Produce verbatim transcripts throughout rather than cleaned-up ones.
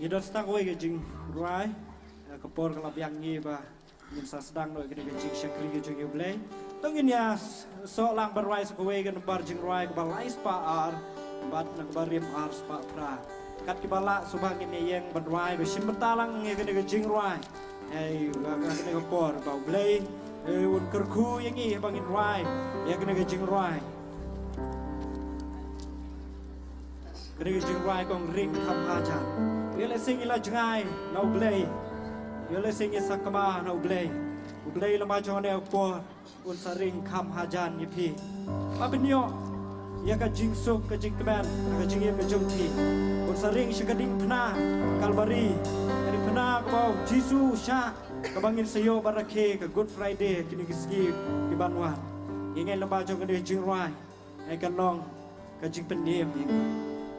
Ngi don sa tang kawei ka jingrwai, eh, ka por ka la biang ngi ba ngin sa sdang noh ïa kane ka jingshakri ka jong U Blei. To ngin ïa s-, sdang lang ban rwai sa kawei ka nambar jingrwai kaba lai spah ar, bad na kaba rim ar spah phra. Kat kiba lah sngewbha ngin ïeng ban rwai, ba shim bynta lang ïa kane ka jingrwai. Hei, ba ka kane ka por, ba U Blei, eh, un kyrkhu ïa ngi ba ngin rwai ïa kane ka jingrwai. Kane ka jingrwai kong Ring Kham Hajan. Ïoh lehse ngi la jngai na U Blei. Ïoh lehse ngi sakma na U Blei. U Blei lem bad jong kane ka por un sa ring kham hajan ïa phi. Ba phin ïoh ïa ka jingsuk, ka jingkmen, ka jingim ka jong phi. Un sa ring sha ka diengphna Kalbari, ka diengphna kaba u Jisu u shah, kaba ngin sa ïoh ban rakhe ka Good Friday kine ki sngi ki ban wan. Ïa ngi lem bad jong kane ka jingrwai, eh, kan long ka jingpynim ïa ngi.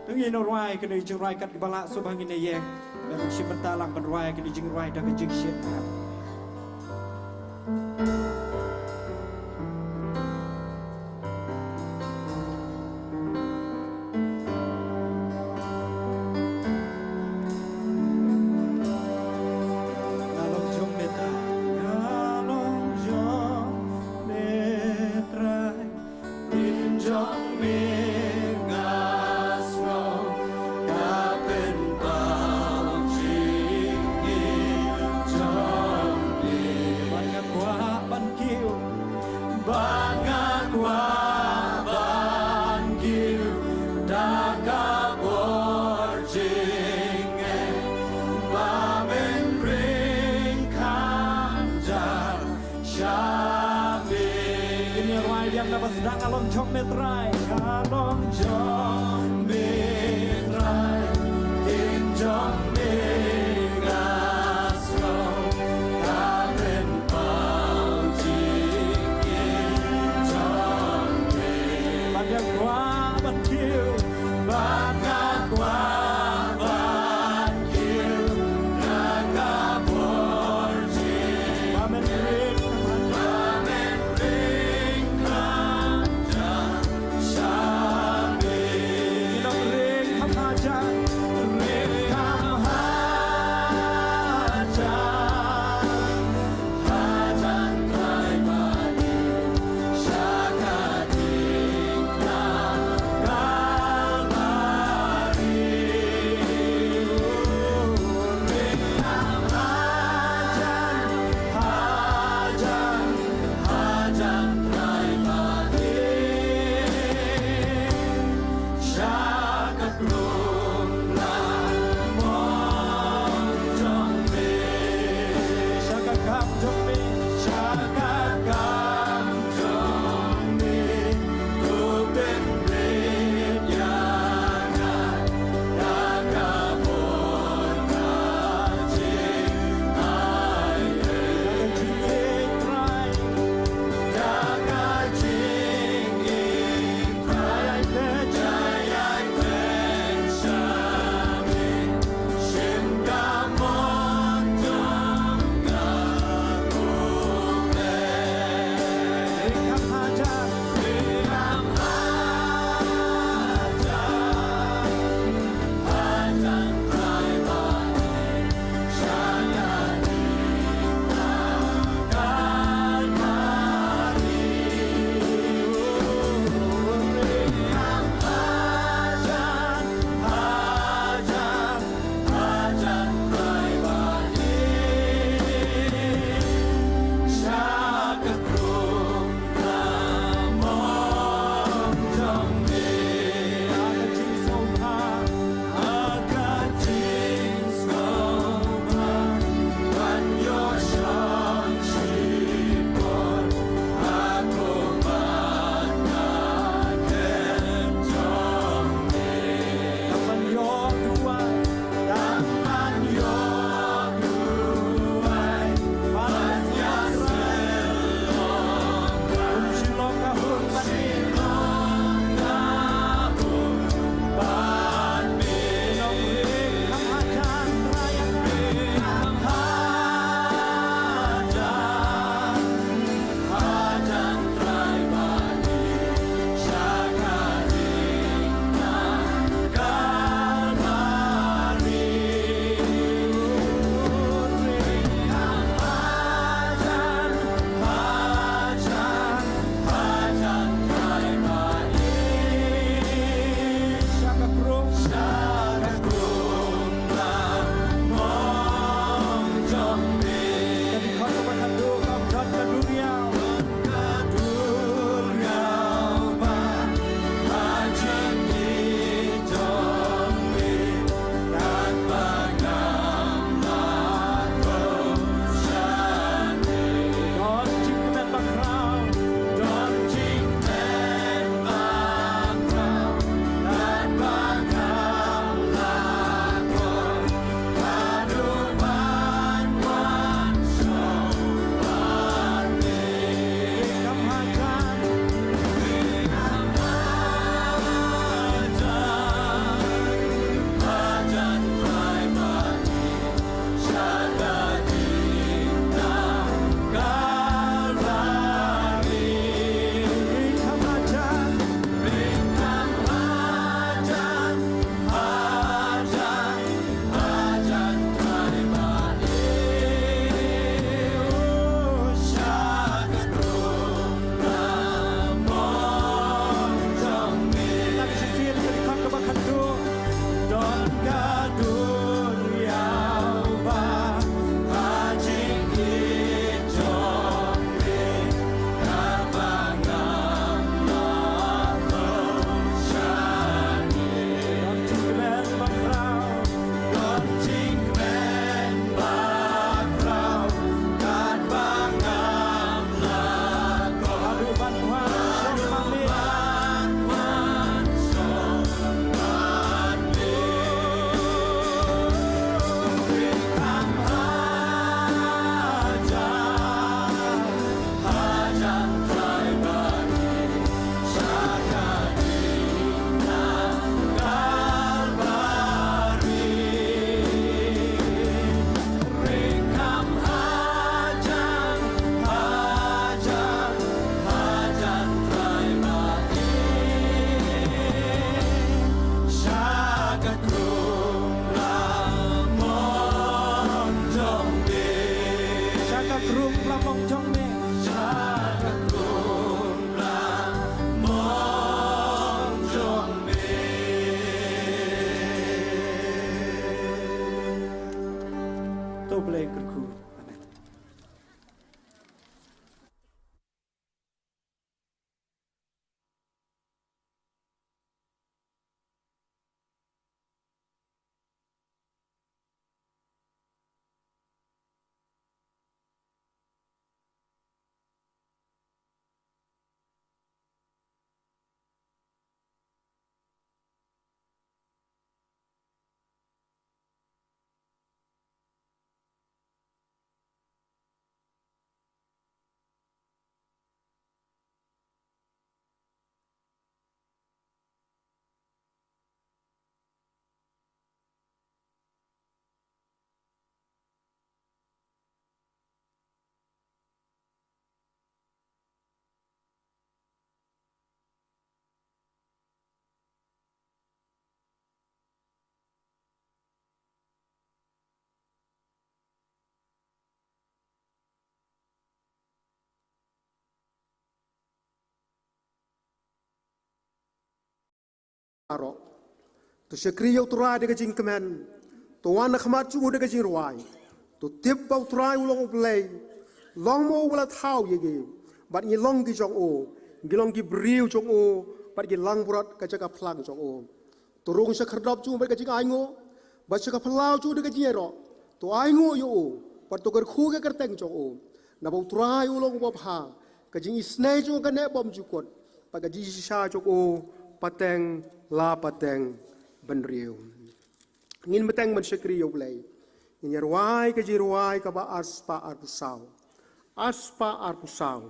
To ngin ïa rwai kane ka jingrwai, kat kiba lah sngewbha ngin ïa ïeng. Ban shim bynta lang ban rwai kane ka jingrwai da ka jingshit. Nga long jong me Trai, nga long jong me Trai. Ktien jong me nga sngew ka pynpaw jingim jong me. Bad nga kwah ban kiew, bad nga kwah ban kiew da ka bor jingeh, ba men ring kham jan sha me. Ngin ïa rwai biang da kaba sdang. Nga long jong me Trai, nga long jong me Trai. Ktien jong me nga sngew ka pynpaw jingim jong me. Bad nga kwah ban kiew, bad nga kwah ban kiew na ka bor jingeh, ba men ring, ba men ring kham jan sha me. U Blei kyrkhu. Amen. Aro. To shakri ïa U Trai da ka jingkmen. To wan ha khmat jong u da ka jingrwai. To tip ba U Trai u long U Blei. Long mo u ba la thaw ïa ki. Bad ngi long ki jong u. Ngi long ki briew jong u. Bad ngi langbrot ka jaka phlang jong u. To rung sha khyrdop jong u bad ka jingainguh. Bad sha ka phyllaw jong u da ka jingïaroh. To ainguh ïa u. Bad to kyrkhu ïa ka kyrteng jong u. Naba U Trai u long uba bha. Ka jingisynei jong u ka neh bymjukut. Bad ka jingshisha jong u pateng la pateng bynriew. Ngin bteng ban shakri ïa U Blei. Ngin ïa rwai ka jingrwai kaba ar spah arphew saw. Ar spah arphew saw.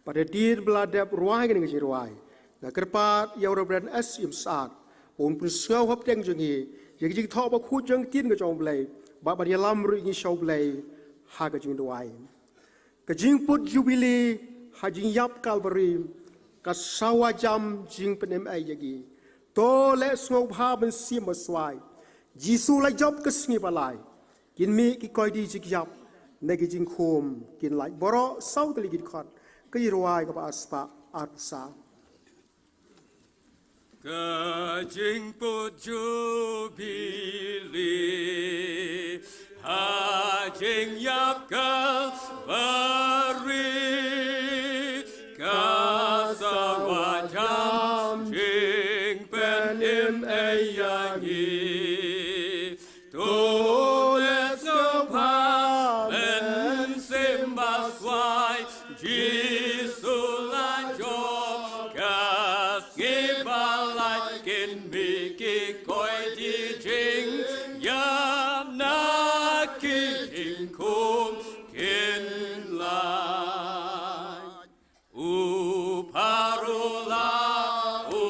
Bad hadien ba la dep rwai kane ka jingrwai, nga kyrpad ïa u Reverend S. Imsad ba un pynsngew hapdeng jong ngi ïa ka jingthoh bakhuid jong ka ktien ka jong U Blei, bad ban ïalam ruh ngi sha U Blei ha ka jingduwai. Ka jingput jubili ha jingïap Kalbari, ka sawa jam jingpynim ei ïa ngi. To leh sngewbha mynsiem baswai. Jisu la jop ka sngi ba lai. Kin mih ki koidi jingïap na ki jingkhum kin lait baroh saw tylli ki dkhot. Ka jingrwai kaba ar spah arphew saw. Ka jingput jubili ha jingïap Kalbari, ka sawa jam jingpynim ei ïa ngi. To leh sngewbha mynsiem baswai, Jisu la jop ka sngi ba lai, kin mih ki koidi jingïap na ki jingkhum kin lait. U phar u la u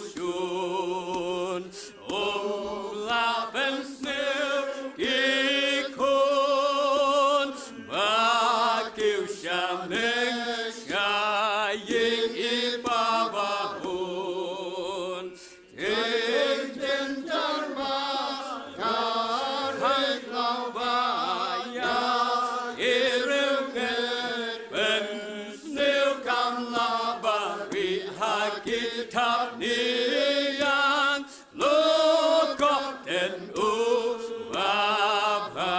shun, um la pynsniew ki khun, ba ki u shaneng sha ïing i Pa bahun. Jingtyntar ba ka ri khlaw ba ïa i riewngeit, pynsniew kam la ba ri ha ki thapniang, lukop ten u ba bha.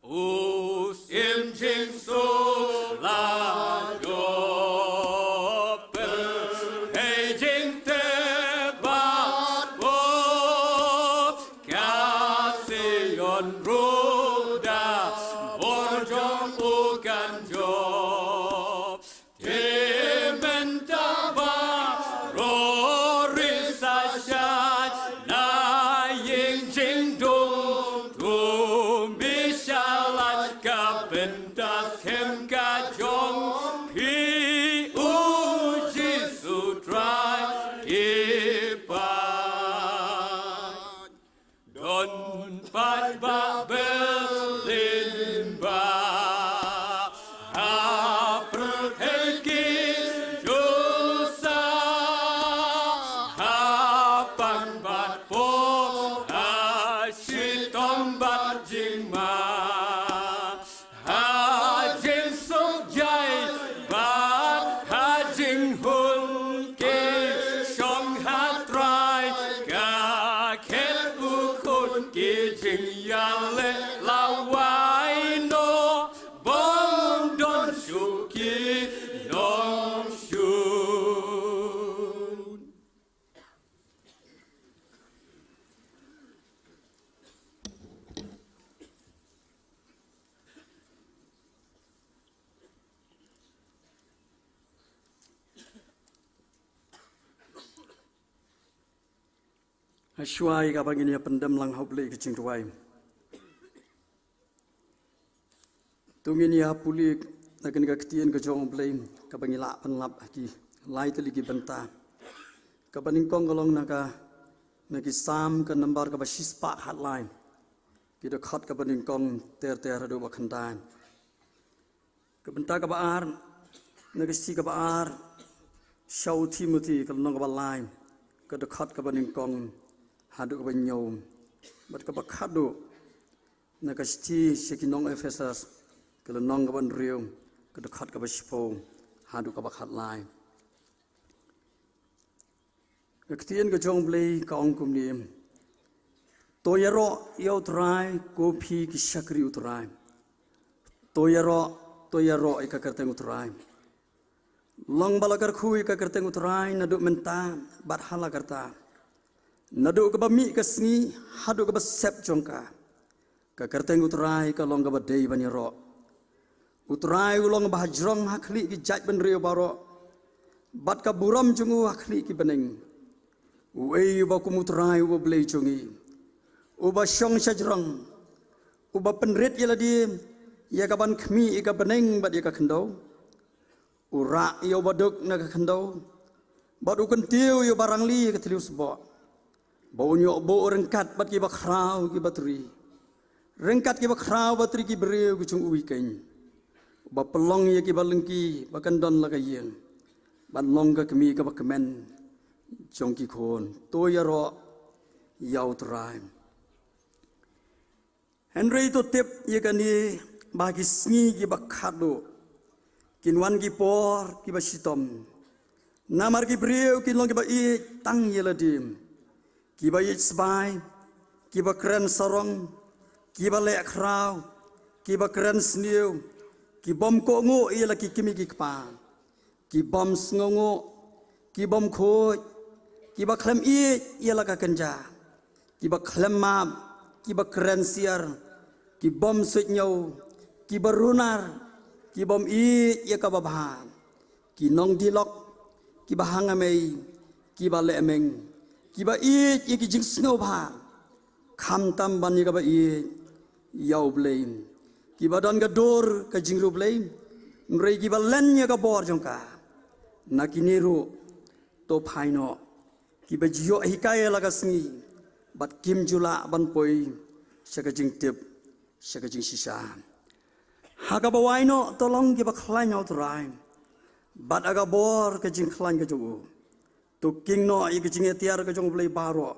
U Syiem Jingsuk la jop, pyrthei jingtep bad buh, ka Sion ruh da bor jong u kan jop. Te mynta baroh ri sa shait na ïing jingdum, to mih sha lad ka bynta skhem ka jong phi, U Jisu Trai ki paid. Don pat ba Berlin ba ha pyrthei ki ju sah, ha pan bad pop, ha shitom bad jingma. Ha jingsuk jait bad ha jinghun ki shong ha trai, ka khet u khun ki Jingïaleh lawei noh, bym don shuh ki nongshun. Hashwa ïa kaba ngin ïa pyndem lang ha U Blei ka jingduwai. To ngin ïa pule na kane ka ktien ka jong U Blei kaba ngi lah ban lap ha ki lai tylli ki bynta. Kaba nyngkong ka long na ka, na ki Salm ka nambar kaba shispah khatlai, ki dkhot kaba nyngkong ter ter haduh ba khyndai. Ka bynta kaba ar, na ka shithi kaba ar sha u Timothi ka lynnong kaba lai, ka dkhot kaba nyngkong haduh kaba hynñiew. Bad kaba khatduh, na ka shithi sha ki nong Ephesus ka lynnong kaba hynriew, ka dkhot kaba shiphew haduh kaba khatlai. Ka ktien ka jong U Blei ka ong kumne: To ïaroh ïa U Trai, ko phi ki shakri U Trai. To ïaroh, to ïaroh ïa ka kyrteng U Trai. Long ba la kyrkhu ïa ka kyrteng U Trai naduh mynta bad ha la karta, naduh kaba mih ka sngi haduh kaba sep jong ka. Ka kyrteng U Trai ka long kaba dei ban ïaroh. U Trai u long ba hajrong ha khlieh ki jaitbynriew baroh, bad ka burom jong u ha khlieh ki bneng. Uei uba kum U Trai uba Blei jong ngi, uba shong shajrong, uba pynrit ïa lade ïa kaban khmih ïa ka bneng bad ïa ka khyndew? U rah ïa uba duk na ka khyndew, bad u kyntiew ïa uba rangli ïa ka thliew sboh. Ba un ïoh buh ryngkat bad kiba khraw kiba tri, ryngkat kiba khraw ba tri ki briew ki jong u ïa keiñ. Uba pynlong ïa kiba lyngkhi ba kan don la ka ïing, ban long ka kmie kaba kmen jong ki khun. To ïaroh ïa U Trai. Hynrei to tip ïa kane, ba ki sngi kiba khatduh kin wan ki por kiba shitom. Namar ki briew kin long kiba ïeit tang ïa lade, kiba ïeit sbai, kiba kren sarong, kiba leh khraw, kiba kren sniew, ki bym kohnguh ïa la ki kmie ki kpa, ki bym sngewnguh, ki bym khuid, kiba khlem ïeit ïa la ka kynja, kiba khlem map, kiba kren siar, ki bym suidñiew, kiba runar, ki bym ïeit ïa kaba bha, ki nongdih lok, kiba hangamei, kiba lehmeng, kiba ïeit ïa ki jingsngewbha, khamtam ban ïa kaba ïeit ïa U Blei, kiba don ka dur ka jingriewblei, hynrei kiba len ïa ka bor jong ka. Na kine ruh to phai noh, kiba ju ïoh hikai ïa la ka sngi, bad kim ju lah ban poi sha ka jingtip, sha ka jingshisha. Ha kaba wai noh to long kiba khlaiñ ha U Trai, bad ha ka bor ka jingkhlaiñ ka jong u. To khih noh ïa ka jingïatiar ka jong U Blei baroh,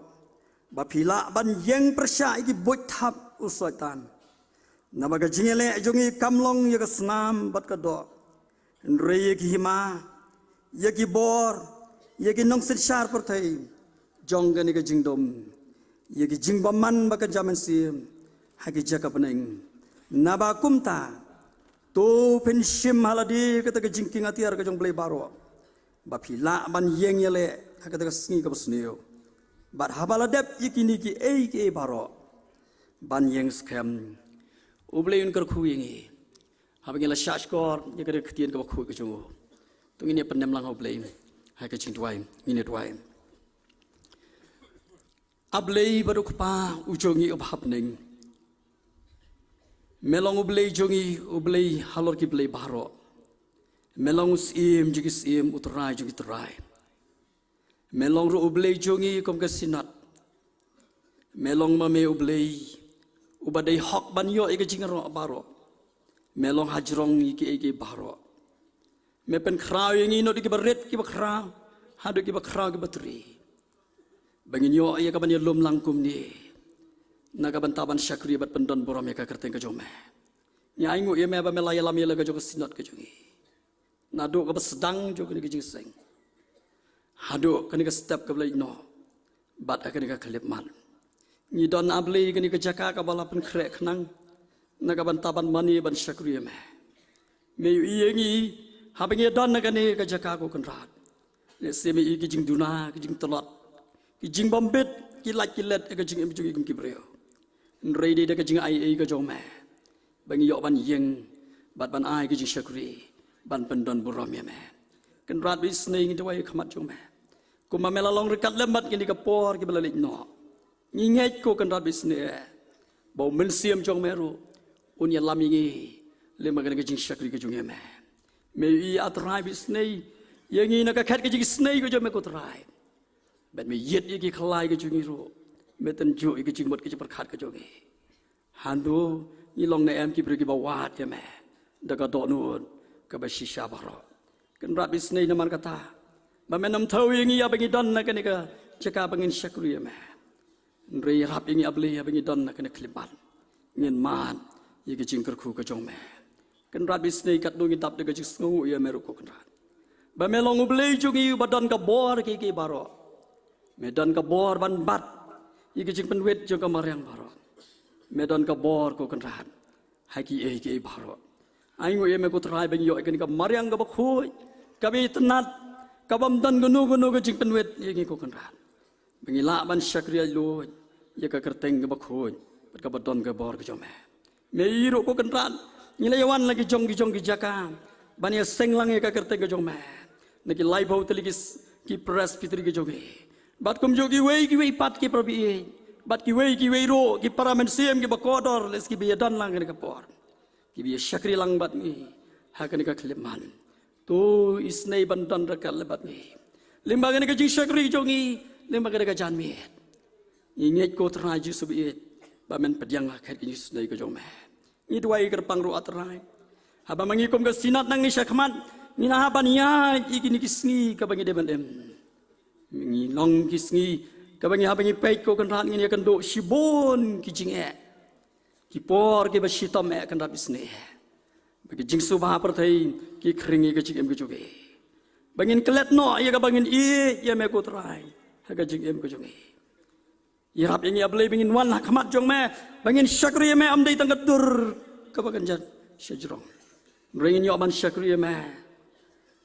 ba phi lah ban ïeng pyrshah ïa ki buit thap u Soitan. Naba ka jingïaleh jong ngi kam long ïa ka snam bad ka doh, hynrei ïa ki hima, ïa ki bor, ïa ki nongsynshar pyrthei jong kane ka jingdum, ïa ki jingbymman ba kynja mynsiem ha ki jaka bneng. Naba kumta, to phin shim ha lade kata ka jingkhih ïatiar ka jong U Blei baroh, ba phi lah ban ïeng ïaleh ha kata ka sngi kaba sniew. Bad haba la dep ïa kine kiei kiei baroh, ban ïeng skhem. U Blei un kyrkhu ïa ngi haba ngi la shahshkor ïa ka ktien kaba khuid ka jong u. To ngin ïa pyndem lang ha U Blei ha ka jingduwai, ngin ïa duwai. A Blei bad U Kpa u jong ngi uba ha bneng, me long U Blei jong ngi, U Blei halor ki blei baroh. Me long U Syiem jong ki syiem, U Trai jong ki trai. Me long ruh U Blei jong ngi kum ka Synod. Me long ma me U Blei uba dei hok ban ïoh ïa ka jingïaroh baroh. Me long hajrong ïa kiei kiei baroh. Me pynkhraw ïa ngi naduh kiba rit kiba khraw haduh kiba khraw kiba tri, ba ngin ïoh ïa kaban ïalum lang kumne na ka bynta ban shakri bad pyndon burom ïa ka kyrteng ka jong me. Ngi ainguh ïa me ba me la ïalam ïa la ka jong ka Synod ka jong ngi, naduh kaba sdang jong kane ka jingseng haduh kane ka step kaba leit noh bad ha kane ka khyllipmat. Ngi don, A Blei, kane ka jaka kaba la pynkhreh khnang na ka bynta ban mane ban shakri ïa me. Me ïohi ïa ngi haba ngi don na kane ka jaka, ko Kynrad. Lehse me ïohi ki jingduna, ki jingtlot, ki jingbym bit, ki lait ki let ïa ka jingim jong ngi kum ki briew. Hynrei dei da ka jingai ei ka jong me ba ngi ïoh ban ïeng bad ban ai ka jingshakri, ban pyndon burom ïa me. Kynrad ba isynei, ngi duwai ha khmat jong me, kumba me la long ryngkat lem bad kine ki por kiba la leit noh, ngi ngeit, ko Kynrad ba isynei, ba u Mynsiem jong me ruh un ïalam ïa ngi lem bad kane ka jingshakri ka jong me. Me ïohi, A Trai ba isynei, ïa ngi na ka khet ka jingisynei ka jong me, ko Trai. Bad me ïit ïa ki khlai ka jong ngi ruh, me tynjuh ïa ka jingmut ka jingpyrkhat ka jong ngi. Haduh ngi long ne em ki briew kiba wad ïa me da ka dohnud kaba shisha baroh. Kynrad ba isynei, namar kata ba men ym thew ïa ngi ïa ba ngi don na kane ka jaka ba ngin shakri ïa me. Hynrei ïarap ïa ngi, A Blei, ïa ba ngi don na kane ka khyllipmat ngin mad ïa ka jingkyrkhu ka jong me. Kynrad ba isynei, katno ngi dap da ka jingsngew ïa me ruh, ko Kynrad, ba me long U Blei jong ngi uba don ka bor kiei kiei baroh. Me don ka bor ban bat ïa ka jingpynwit jong ka mariang baroh. Me don ka bor, ko Kynrad, ha kiei kiei baroh. Ai nguh ïa me, ko Trai, ba ngi ïoh ïa kane ka mariang kaba khuid, kaba itynnad, kabym don kano kano ka jingpynwit ïa ngi, ko Kynrad, ba ngi lah ban shakri lut ïa ka kyrteng kaba khuid bad kaba don ka bor ka jong me. Me ïohi ruh, ko Kynrad, ngi la ïa wan la ki jong ki jong ki jaka ban ïaseng lang ïa ka kyrteng ka jong me, na ki laiphew tylli ki s-, ki presbytery ka jong ngi, bad kumjuh kiwei kiwei pat ki para baieit, bad kiwei kiwei ruh ki para mynsiem kiba kordor, lehse kiba ïadon lang ha kane ka por, kiba ïashakri lang bad ngi ha kane ka khyllipmat. To isynei ban don ryngkat lem bad ngi lyngba kane ka jingshakri jong ngi, lyngba kane ka janmiet. Ngi ngeit, ko Trai Jisu baieit, ba men pdiang ha khet ka jingisynei ka jong me. Ngi duwai kyrpang ruh, A Trai, haba ma ngi kum ka Synod nangne sha khmat ngin hap ban ïaid ïa kine ki sngi kaba ngi dei ban im. Ngi long ki sngi kaba ngi, haba ngi peit, ko Kynrad, ngin ïakynduh shibun ki jingeh, ki por kiba shitom eh, Kynrad ba isynei, ba ki jingsuba pyrthei ki khring ïa ka jingim ka jong ngi, ba ngin klet noh ïa kaba ngin ïeit ïa me, ko Trai, ha ka jingim ka jong ngi. Ïarap ïa ngi, A Blei, ba ngin wan ha khmat jong me, ba ngin shakri ïa me ym dei tang ka dur kaba kynjat shajrong, hynrei ngin ïoh ban shakri ïa me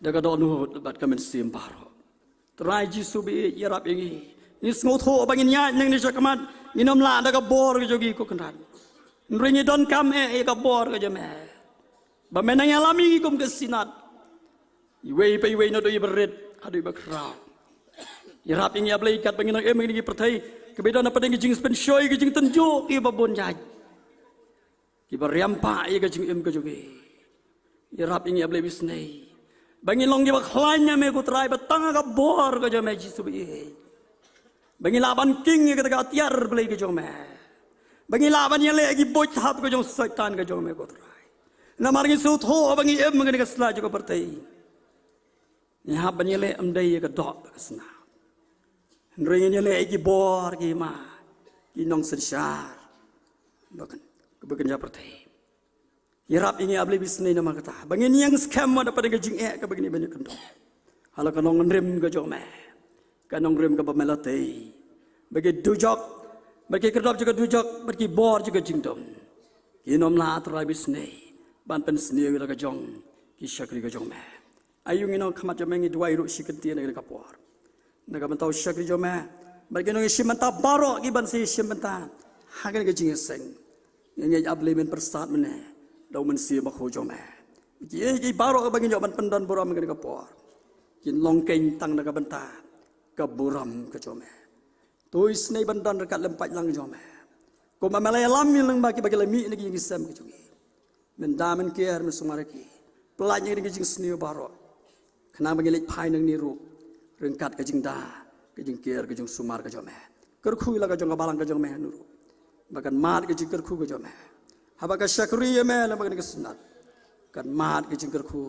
da ka dohnud bad ka mynsiem baroh. Trai Jisu baieit, ïarap ïa ngi. Ngi sngewthuh ba ngin ïaid nangne sha khmat ngin ym lah da ka bor ka jong ngi, ko Kynrad, hynrei ngi donkam eh ïa ka bor ka jong me, ba men nang ïalam ïa ngi kum ka Synod, iwei pa iwei, naduh iba rit haduh iba khraw. Ïarap ïa ngi, A Blei, katba ngin nang im ha kine ki pyrthei kiba don hapdeng ki jingpynshoi, ki jingtynjuh kiba bun jait, kiba riam pah ïa ka jingim ka jong ngi. Ïarap ïa ngi, A Blei ba isynei, ba ngin long kiba khlaiñ ïa me, ko Trai, ba tang ha ka bor ka jong me, Jisu baieit, ba ngin lah ban king ïa kata ka atiar Blei ka jong me, ba ngin lah ban ïaleh ïa ki buit thap ka jong Soitan ka jong me, ko Trai, namar ngi sngewthuh ba ngi im ha kane ka sla jong ka pyrthei. Ngi hap ban ïaleh ym dei ïa ka doh bad ka snam, hynrei ngin ïaleh ïa ki bor, ki hima, ki nongsynshar ba kyn-, ba kynja pyrthei. Ïarap ïa ngi, A Blei ba isynei, namar kata ba ngin ïeng skhem wat hapdeng ka jingeh kaba ngin ïa ban ïakynduh ha la ka nongrim ka jong me, ka nongrim kaba me la tei, ba ki dujok, ba ki khyrdop jong ka dujok, ba ki bor jong ka jingdum, kin ym lah, A Trai ba isynei, ban pynsniew ïa la ka jong ki shakri ka jong me. Aïu, ngin ong ha khmat jong me, ngi duwai ruh shi kyntien ha kane ka por na ka bynta u shakri jong me bad ki nongïashim bynta baroh kiban sa ïashim bynta ha kane ka jingïaseng. Ngi ngeit, A Blei, men pyrsad mynne da u Mynsiem Bakhuid jong me, kiei kiei baroh kaba ngin ïoh ban pyndon burom ha kane ka por, kin long keiñ tang na ka bynta ka burom ka jong me. To isynei ban don ryngkat lem, Paidlang jong me, kumba me la ïalam ïa ngi lyngba kiba ki la mih na ka jingïaseng ka jong ngi. Men da, men ker, men sumar ïa ki. Pyllait ïa ngi da ka jingsniew baroh, khnang ba ngin leit phai nangne ruh ryngkat ka jingda, ka jingker, ka jingsumar ka jong me. Kyrkhu ïa la ka jong ka balang ka jong me hano ruh, ba kan mad ka jingkyrkhu ka jong me haba ka shakri ïa me lyngba kane ka Synod, kan mad ka jingkyrkhu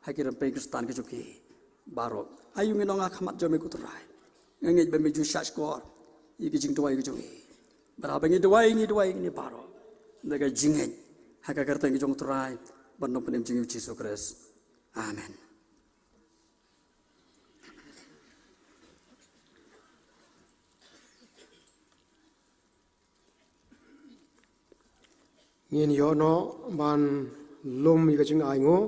ha ki rympei Khristan ka jong ki baroh. Aïu, ngin ong ha khmat jong me, ko Trai, nga ngeit ba me ju shahshkor ïa ki jingduwai ka jong ngi. Bad haba ngi duwai, ngi duwai ïa kine baroh da ka jingngeit ha ka kyrteng ka jong u Trai bad Nongpynim jong ngi, u Jisu Khrist. Amen. Ngin ïoh noh ban lum ïa ka jingainguh.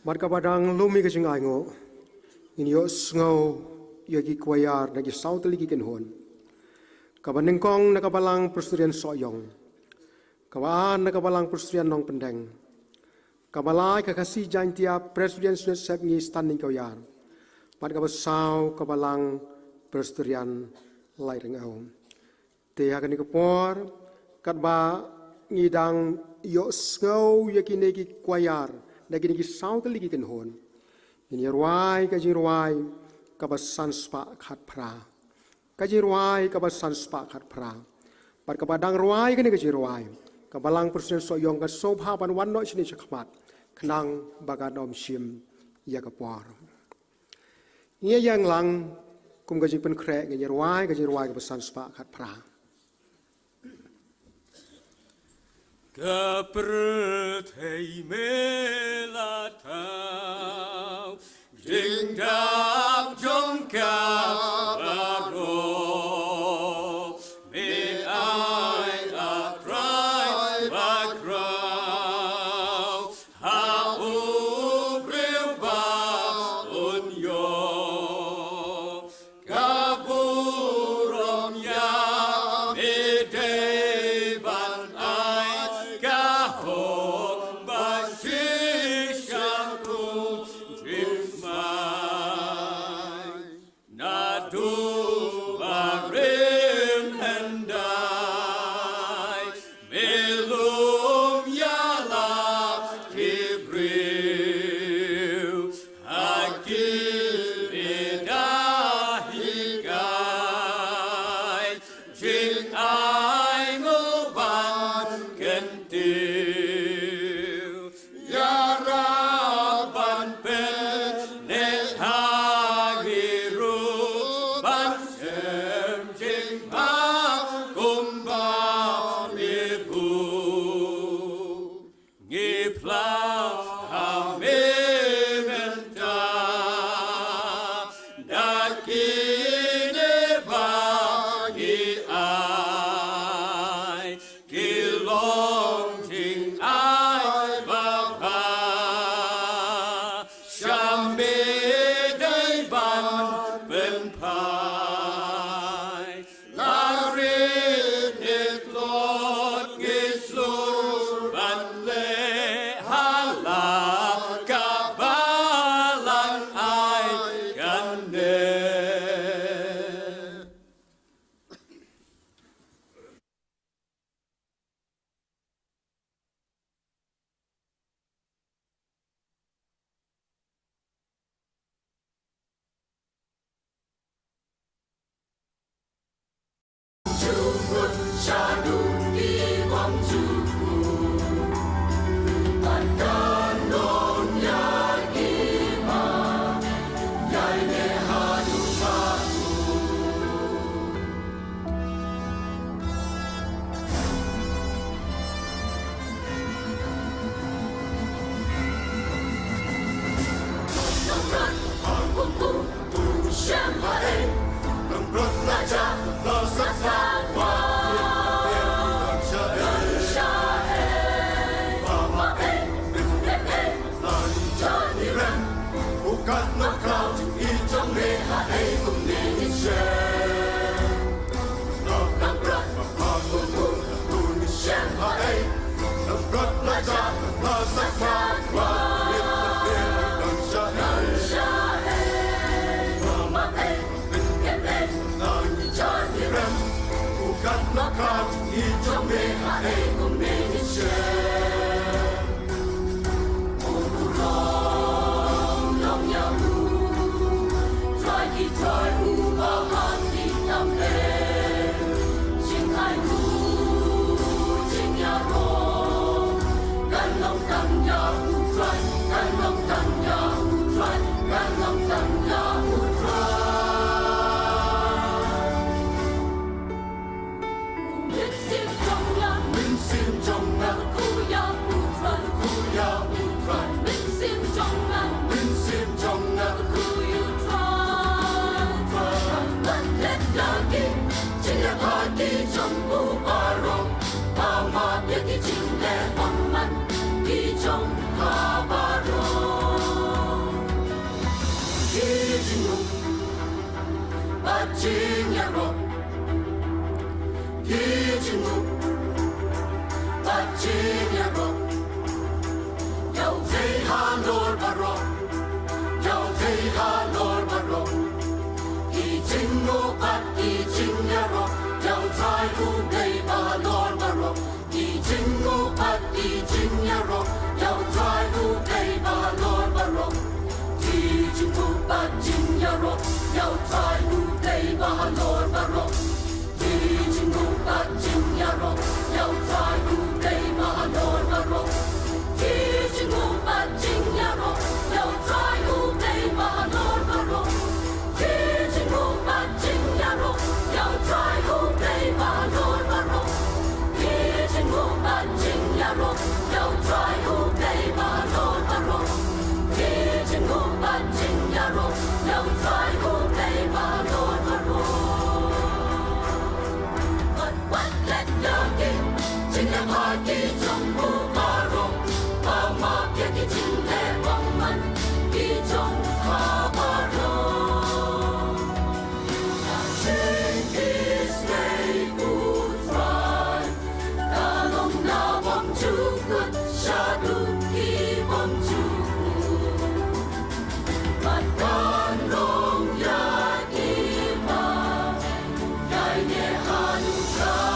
Bad kaba dang lum ïa ka jingainguh, ngin ïoh sngew ïa ki kwayar na ki saw tylli ki kynhun. Kaba nyngkong na ka Balang Presbyterian Sohiong, kaba ar na ka Balang Presbyterian Nongpyndeng, kaba lai ka Khasi Jaintia Presbyterian Synod Sepngi Standing Choir, bad kaba saw ka Balang Presbyterian Laitryngew. Te ha kane ka por, katba ngi dang ïoh sngew ïa kine ki kwayar, na kine ki saw tylli ki kynhun, ngin ïa rwai ka jingrwai kaba san spah khatphra. Ka jingrwai kaba san spah khatphra. Bad kaba dang rwai kane ka jingrwai, ka Balang Presbyterian Sohiong kan sngewbha ban wan noh shane shakhmat, khnang ba kan ym shim ïa ka por. Ngi ïa ïeng lang kum ka jingpynkhreh, ngin ïa rwai ka jingrwai kaba san spah khatphra. Ka pyrthei me la thaw, jingdap jong ka baroh, me ai, A Trai bakhraw, ha u briew ba un ïoh. Ka burom ïa me dei ban ai ka hok ba shisha u jingsmai. Naduh ba rim hyndai, me lum ïa la ki briew, ha ki me da hikai, jingainguh ban kyntiew. Ïarap ban pynleit ha ngi ruh ban shem jingma kumba me buh. Ngi pynlong ha me mynta da kine ba ngi ai. Ki long jingai ba bha, sha me dei ban pynphai. La rit ne tlot ngi shu ban leh ha la kaba lang ai kane. Jingïaroh ïa U Trai U Blei Bahalor Baroh. Ki jingmut bad jingïaroh ïa U Trai U Blei Bahalor Baroh. Ki jingmut bad jingïaroh ïa U Trai U Blei Bahalor Baroh. Ki jingmut bad jingïaroh ïa U Trai U Blei Bahalor Baroh. Ki jingmut bad jingïaroh ïa U Trai U Blei Bahalor Baroh. Ki jingmut bad jingïaroh ïa U Trai U Blei Bahalor Baroh. Ki jingmut bad jingïaroh ïa U Trai U Blei Bahalor Baroh. Wat, wat leh ïa ki jingleh bha ki jong u baroh, ba map ïa ki jingleh bymman ki jong u baroh. Ka jingïaseng U Trai ka long na bymjukut shaduh ki bymjukut. Bad kan long ïa ki ba ïaineh ha U Trai.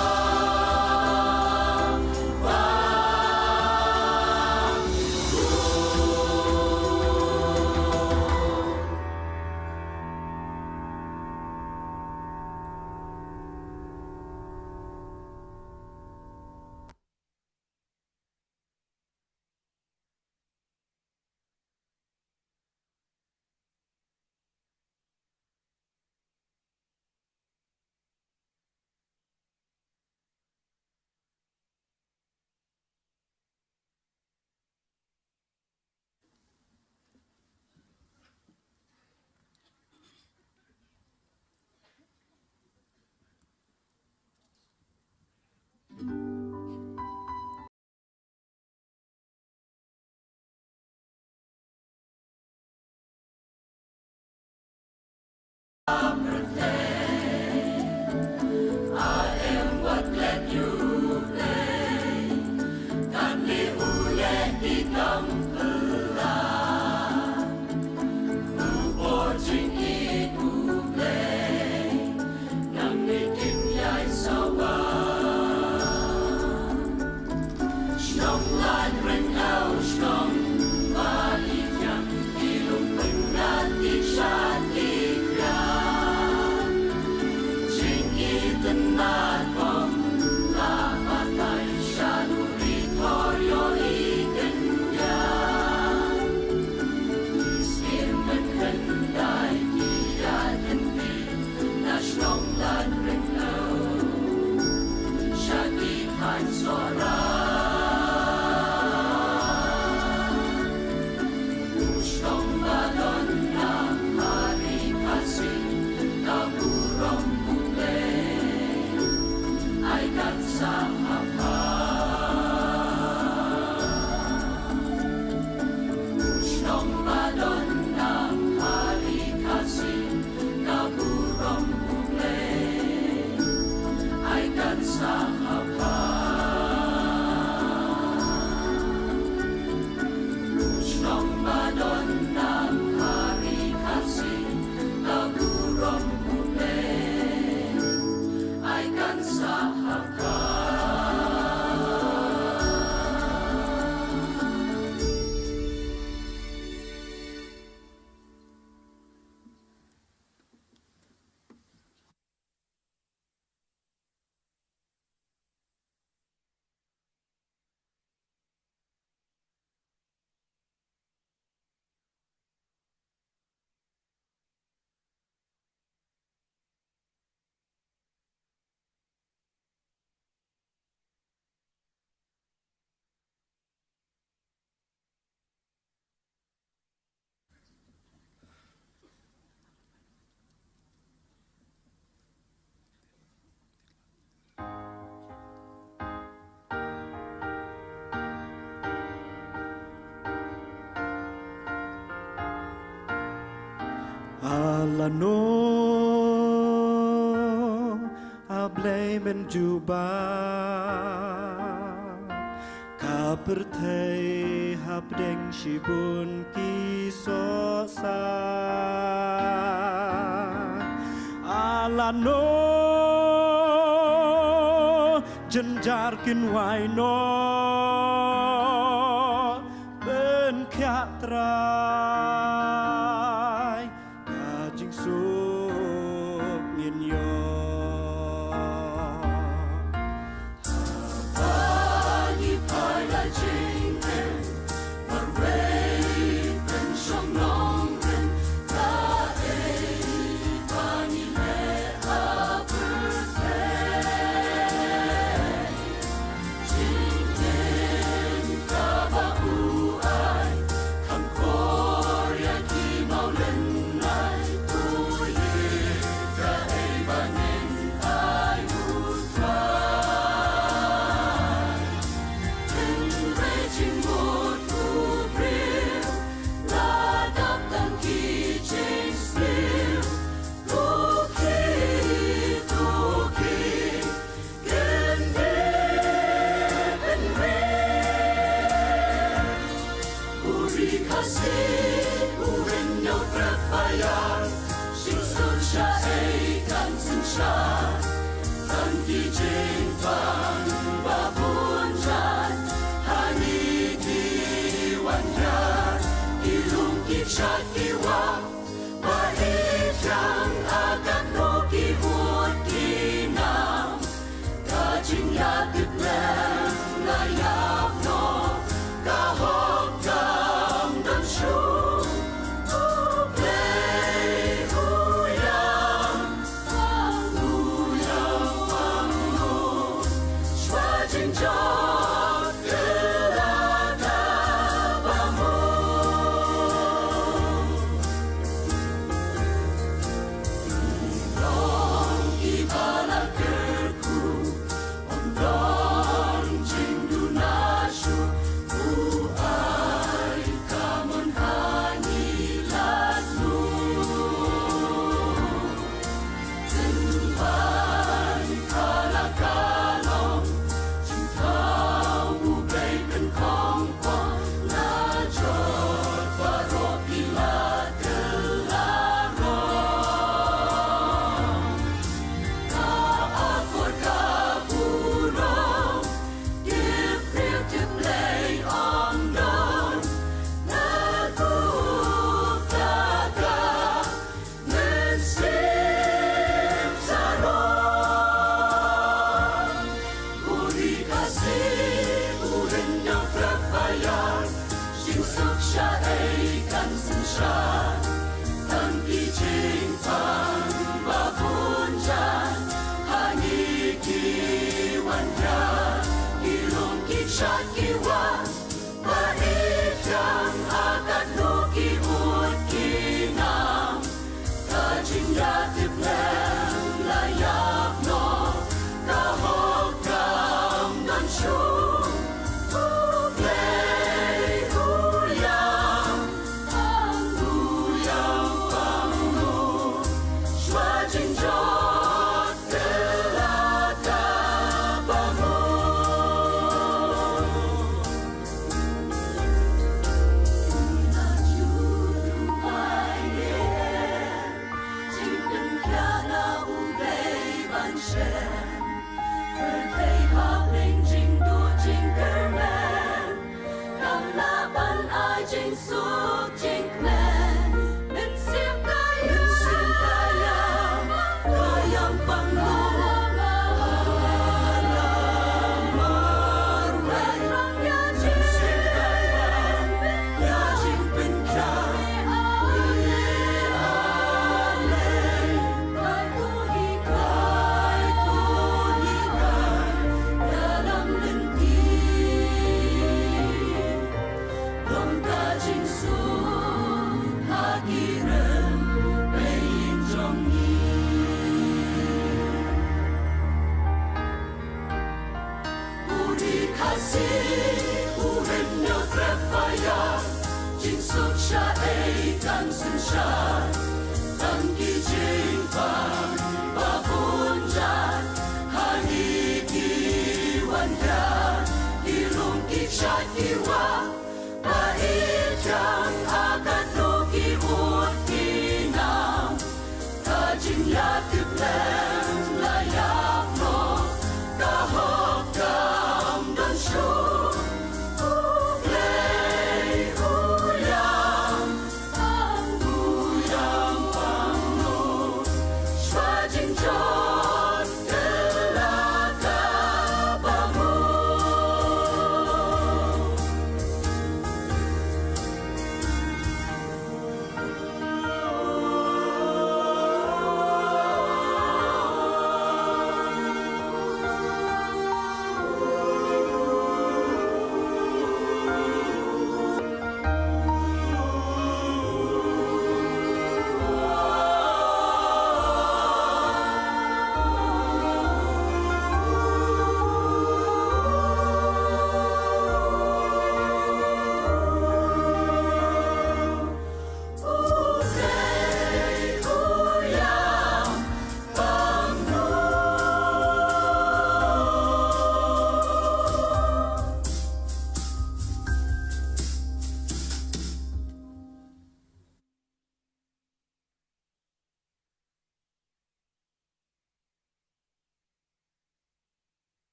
A lano A Blei men jubab ka pyrthei hapdeng shibun ki sohsa. A lano Jynjar kin wai noh, pynkhiah Trai, ka jingsuk ngin ïoh. Haba ngi phai la jingim, marwei pynshong nongrim, kaei ba ngi leh ha pyrthei. Jingim kaba u ai, kham khor ïa ki mawlynnai, u ïeit kaei ba ngin ai u Trai. Hynrei jingmut u briew la dap tang ki jingsniew, to khie, to khie, kyndiah pynrit. U Ri Khasi, u Hynñiewtrep ba ïar, jingsuk shaei kan synshar. Tang ki jingpang ba bun jait ha ngi ki wan hiar, ki lung ki kshaid ki wah, ba i thiang ha katno ki ut ki nam. Ka jingïatiplem la ïap noh, ka hok kam don shuh. U Blei u ïam, u ïam pang noh, shuwa jingjot. Mynsiem sarom. U Ri Khasi, u Hynñiewtrep ba ïar, jingsuk shaei kan synshar. Tang ki jingpang ba bun jait ha ngi ki wan hiar, ki lung ki kshaid ki wah, ba i thiang ha katno ki ut ki nam. Ka jingïatiplem la ïap noh, ka hok kam don shuh. U Blei u ïam, u ïam pang noh, shuwa jingjot. Kam lah ban ai jingsuk jingkmen. Mynsiem ka ïam, mynsiem ka ïam, ka ïam pang noh. Marwei, mynsiem ka ïam, ïa jingpynkhiah. Amen. Kai to hi kai, kai to hi kai, ïalam lynti. Long ka jingsuk ha ki rynïeng jong ngi. U Ri Khasi, u Hynñiewtrep ba ïar, jingsuk shaei kan synshar. Tang ki jingpang ba bun jait ha ngi ki wan hiar, ki lung ki kshaid ki wah, ba i thiang ha katno ki ut ki nam. Ka jingïatiplem la ïap noh, ka hok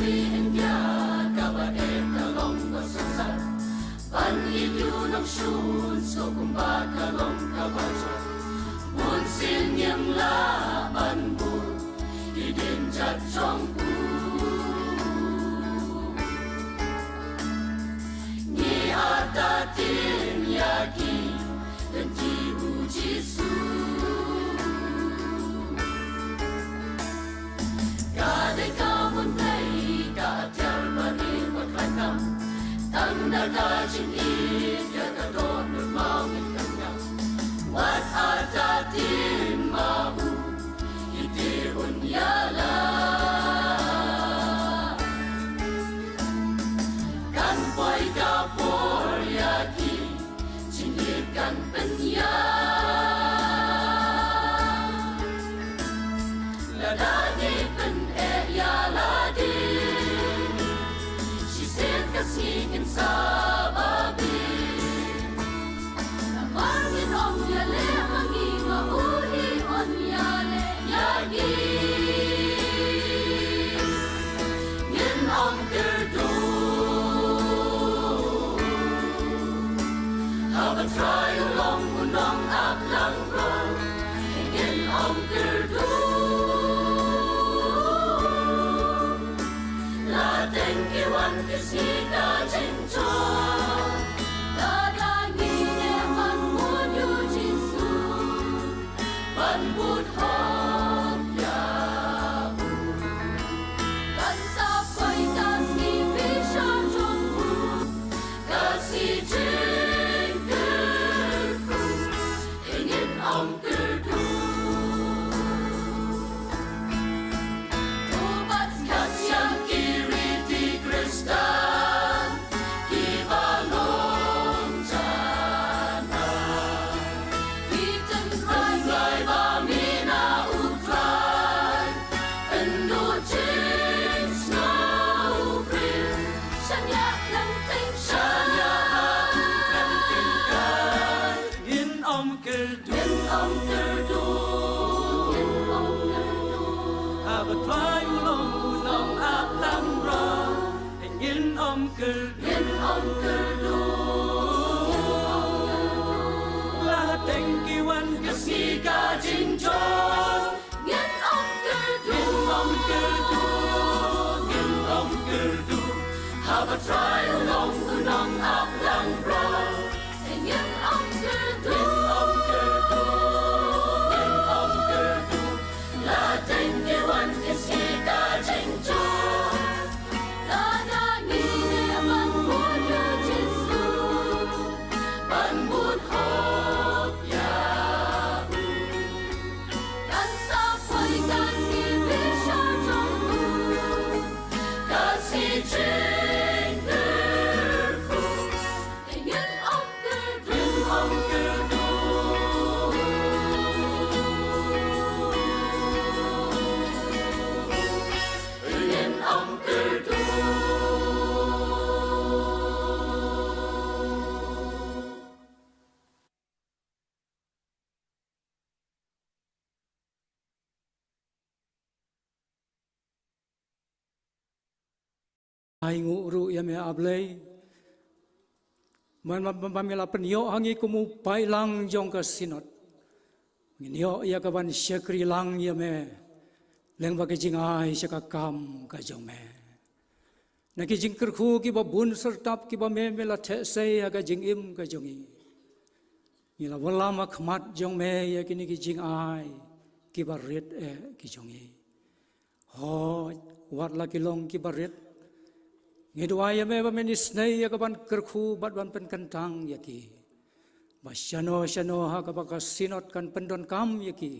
India kaba eh ka long ba sosar, ban ïoh nongshun suk kumba ka long kaba jot. Bun sien ngim lah ban bud ïa ki dieng jait jong u. Ngi artatien ïa ki lynti u Jisu. Ka dei ka bynta ka atiar ba ri ba khlaiñ tam. Tang da ka jingïeit ïa ka dohnud mawngeit pynïap. Wat artatien ma u, ki te un ïalam. Kan poi ka por ïa ki jingïeit kan pynïap. Lada ngi pyneh ïa lade, shisien ka sngi kin sa babe. Namar ngin ym ïaleh ma ngi, ma u hi un ïaleh ïa ngi. Ngin ym kyrduh. Haba Trai u long u nongap langbrot, ngin ym kyrduh. La teng ki wan ki sngi ka jingjot, lada ngi neh ban mut ïa u Jisu, ban bud hok ïa u. Kan sa poi ka sngi bishar jong u, ka sngi jingkyrkhu, ngin ym kyrduh. To bat sngap ïa ki riti Khristan kiba long janai. Ki tynrai ba mi na u Trai, pynduh jingsngewbha. Shaniah rynteng, shaniah ha u rynteng kai. Ngin ym kyrduh. Ngin ym kyrduh. Ngin ym kyrduh. Haba Trai u long u nongap langbrot, ngin ym kyrduh. Ngin ym kyrduh. La teng ki wan ki sngi ka jingjot, ngin ym kyrduh. Ngin ym kyrduh. Ngin ym kyrduh. Haba Trai u long u nongap langbrot, ngin ym kyrduh. Ngin ym kyrduh. Ngin ym kyrduh. La teng ki wan ki sngi ka jingjot, lada ngi neh ban mut ïa u Jisu, ban bud hok ïa u. Kan sa poi ka sngi bishar jong u, ka sngi jingkyrkhu. Ngin ym kyrduh. Ngin ym kyrduh. Ngin ym kyrduh. Ai nguh ruh ïa me, A Blei. Man, man, man, man me la pynïoh ha ngi kum u paidlang jong ka Synod. Ngin ïoh ïa ka ban shakri lang ïa me lyngba ka jingai sha ka kam ka jong me. Na ki jingkyrkhu kiba bun syrtap kiba me, me la theh sei ha ka jingim ka jong ngi. Ngi la wallam ha khmat jong me ïa kine ki jingai kiba rit eh ki jong ngi. Hooid, wat la ki long kiba rit, ngi duwai ïa me ba men isynei ïa ka ban kyrkhu bad ban pynkyntang ïa ki. Ba shano shano ha kaba ka Synod kan pyndonkam ïa ki,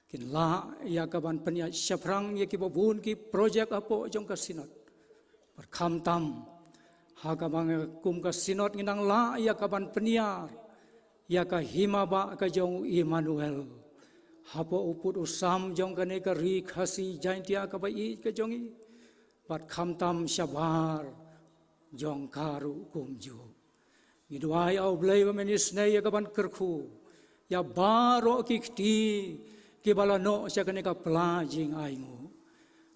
kin lah ïa ka ban pynïaid shaphrang ïa kiba bun ki projek hapoh jong ka Synod. Bad khamtam ha kaba ngi kum ka Synod ngi nang lah ïa ka ban pynïar ïa ka hima ba ka jong u Immanuel hapoh u pud u sam jong kane ka ri Khasi Jaintia kaba ïeit ka jong ngi. Bad khamtam shabar jong ka ruh kumjuh. Ngi duwai, A Blei, ba men isynei ïa ka ban kyrkhu ïa baroh ki kti kiba la noh sha kane ka pla jingainguh.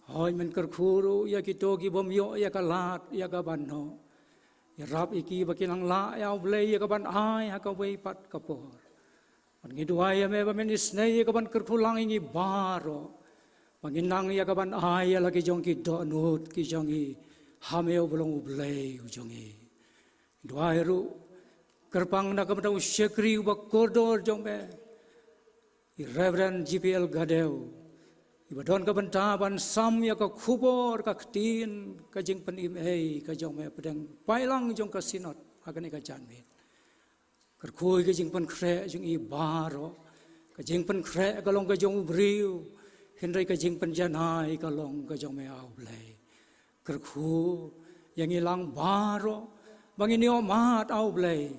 Hooid, men kyrkhu ruh ïa kito ki bym ïoh ïa ka lad ïa ka ban noh. Ïarap ïa ki ba kin nang lah ïa U Blei ïa ka ban ai ha kawei pat ka por. Bad ngi duwai ïa me ba men isynei ïa ka ban kyrkhu lang ïa ngi baroh, ba ngin nang ïa ka ban ai ïa la ki jong ki dohnud ki jong ngi ha me uba long U Blei u jong ngi. Duwai ruh kyrpang na ka bynta u shakri uba kordor jong me, i Reverend G P L Gadew, iba don ka bynta ban sam ïa ka khubor, ka ktien, ka jingpynim ei ka jong me hapdeng paidlang jong ka Synod ha kane ka janmiet. Kyrkhu ïa ka jingpynkhreh jong i baroh. Ka jingpynkhreh ka long ka jong u briew, hynrei ka jingpynjanai ka long ka jong me, A U Blei. Kyrkhu ïa ngi lang baroh ba ngin ïohmad, A U Blei,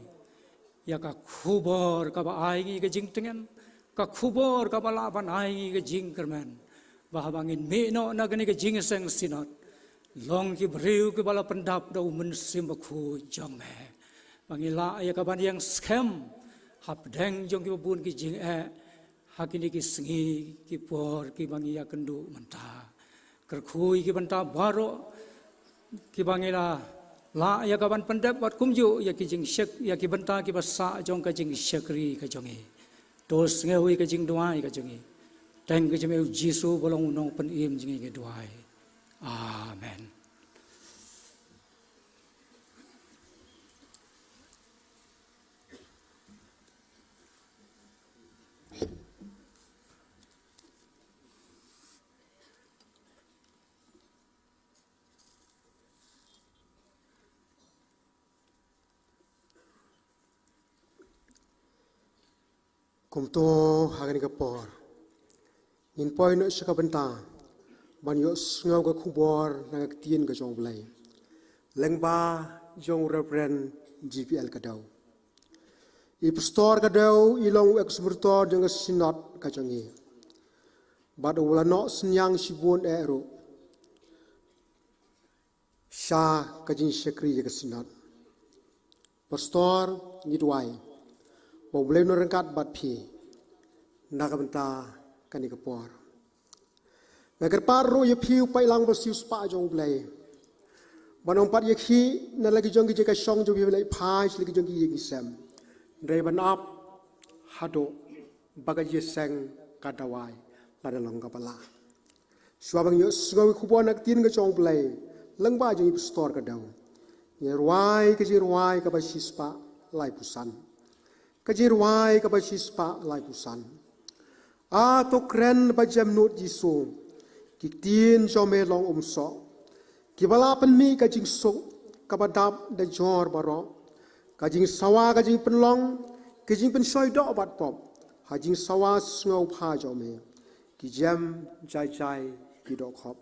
ïa ka khubor kaba ai ngi ka jingtngen, ka khubor kaba lah ban ai ngi ka jingkyrmen, ba haba ngin mih noh na kane ka jingïaseng Synod, long ki briew kiba la pyndap da u Mynsiem Bakhuid jong me, ba ngin lah ïa ka ban ïeng skhem hapdeng jong kiba bun ki jingeh ha kine ki sngi ki por kiba ngi ïakynduh mynta. Kyrkhu ïa ki bynta baroh kiba ngi la lah ïa ka ban pyndep, bad kumjuh ïa ki jingshak, ïa ki bynta kiba sah jong ka jingshakri ka jong ngi. To sngew ïa ka jingduwai ka jong ngi. Teng ka jong me, U Jisu ba long U Nongpynim jong ngi, ngi duwai. Amen. Kumto ha kane ka por ngin poi noh sha ka bynta ban ïohsngew ka khubor na ka ktien ka jong U Blei lyngba jong u Reverend G P L Gadew. I Pastor Gadew i long u ex-martyr jong ka Synod ka jong ngi, bad u la noh synñiang shibun eh ruh sha ka jingshakri ïa ka Synod. Pastor, ngi duwai ba U Blei un ryngkat bad phi na ka bynta kane ka por. Nga kyrpad ruh ïa phi u paidlang ba siewspah jong U Blei, ban ym pat ïakhih na la ki jong ki jaka shong jong phi ban leit phai sha la ki jong ki ïing ki sem, hynrei ban ap haduh ba ka jingïaseng ka dawai lada long kaba lah. Shuwa ba ngin ïohsngew ïa ka khubor na ka ktien ka jong U Blei lyngba jong i Pastor Gadew, ngin rwai ka jingrwai kaba shispah laiphew san. Ka jingrwai kaba shispah laiphew san. A to kren ba jemnud Jisu, ki ktien jong me long umsoh, kiba la pynmih ka jingsuk kaba dap da jor baroh, ka jingsawa ka jingpynlong, ka jingpynshoi doh bad pop ha jingsawa sngewbha jong me. Ki jem jai jai ki dohkhop.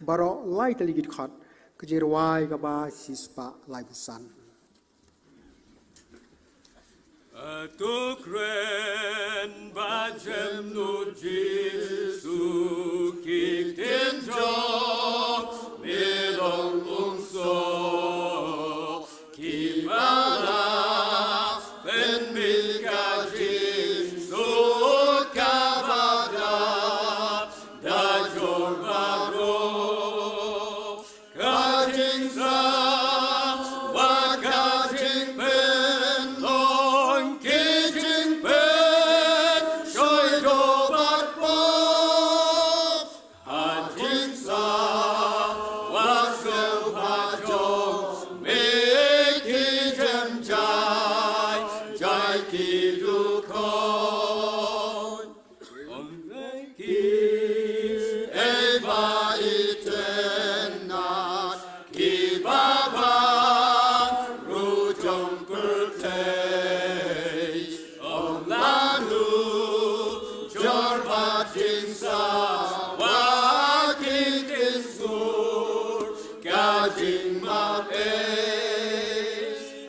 Baroh lai tylli ki dkhot. Ka jingrwai kaba shispah laiphew san. A to kren ba jemnud Jisu, ki ktien jong me long umsoh, kiba la pynmih ka jingsuk kaba dap da jor baroh. Ka jingsawa ka jingpynlong, ki jingpynshoi doh bad pop ha jingsawa sngewbha jong me, ki jem jai jai ki dkhot. Ong lei ki ei ba itynnad, kiba bang ruh jong pyrthei. Ong lano jor bad jingsawa, ki ktien sur ka jingmap ei.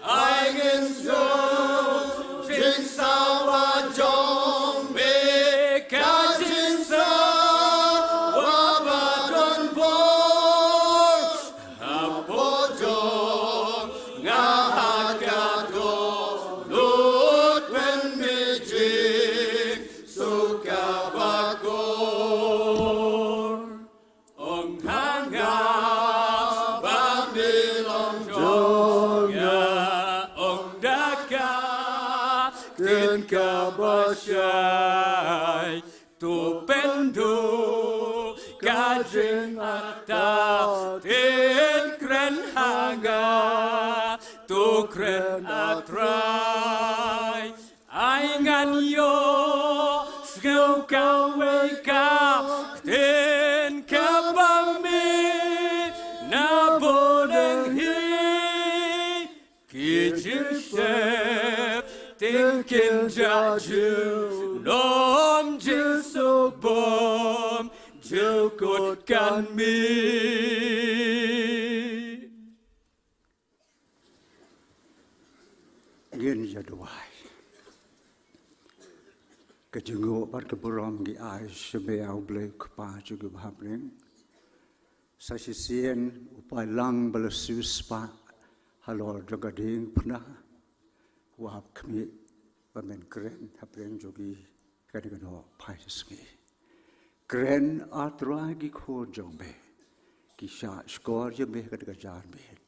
Ai ngin sngewthuh jingsawa jong me, ka jingsawa ba don bor. Hapoh jong nga ha ka dohnud pynmih jingsuk kaba kor. Ong Ktien kren ha nga, to kren, A Trai. Ai ngan ïoh sngew kawei ka ktien kaba mih na bneng hi. Ki jingsheptieng kin jia junom, jingsuk bom jukut kan mih. Ngin ïa duwai. Ka jingnguh bad ka burom ngi ai sha me, A Blei Kpa jong ngi ba ha bneng. Sa shisien u paidlang ba la siewspah halor jong ka diengphna, u ap khmih ba men kren ha pdeng jong ngi kane ka dohphai sngi. Kren, A Trai, ki khun jong me ki shahshkor ïa me ha kane ka janmiet.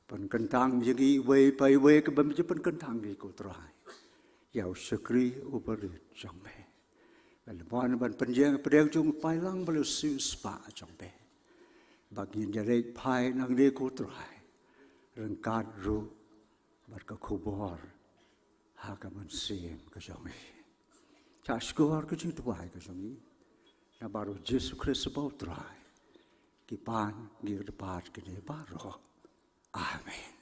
Pynkyntang ïa ngi iwei pa iwei kaba me ju pynkyntang ïa ngi, ko Trai, ïa u shakri u barit jong me. Nga la mon ban pynïeng ha pdeng jong u paidlang ba la siewspah jong me, ba ngin ïaleit phai nangne, ko Trai, ryngkat ruh bad ka khubor ha ka mynsiem ka jong ngi. Shahshkor ka jingduwai ka jong ngi, namar U Jisu Khrist uba U Trai, ki pan, ngi kyrpad kine baroh. Amen.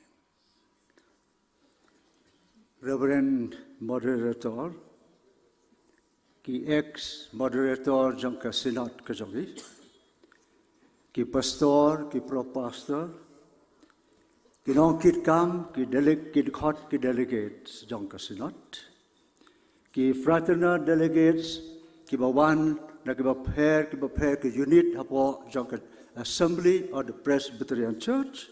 Reverend Moderator, ki ex moderator jong ka Synod ka jong ngi, ki pastor, ki pro pastor, ki nongkitkam, ki deleg-, ki dkhot, ki delegates jong ka Synod, ki fraternal delegates kiba wan na kiba pher kiba pher ki unit hapoh jong ka Assembly of the Presbyterian Church,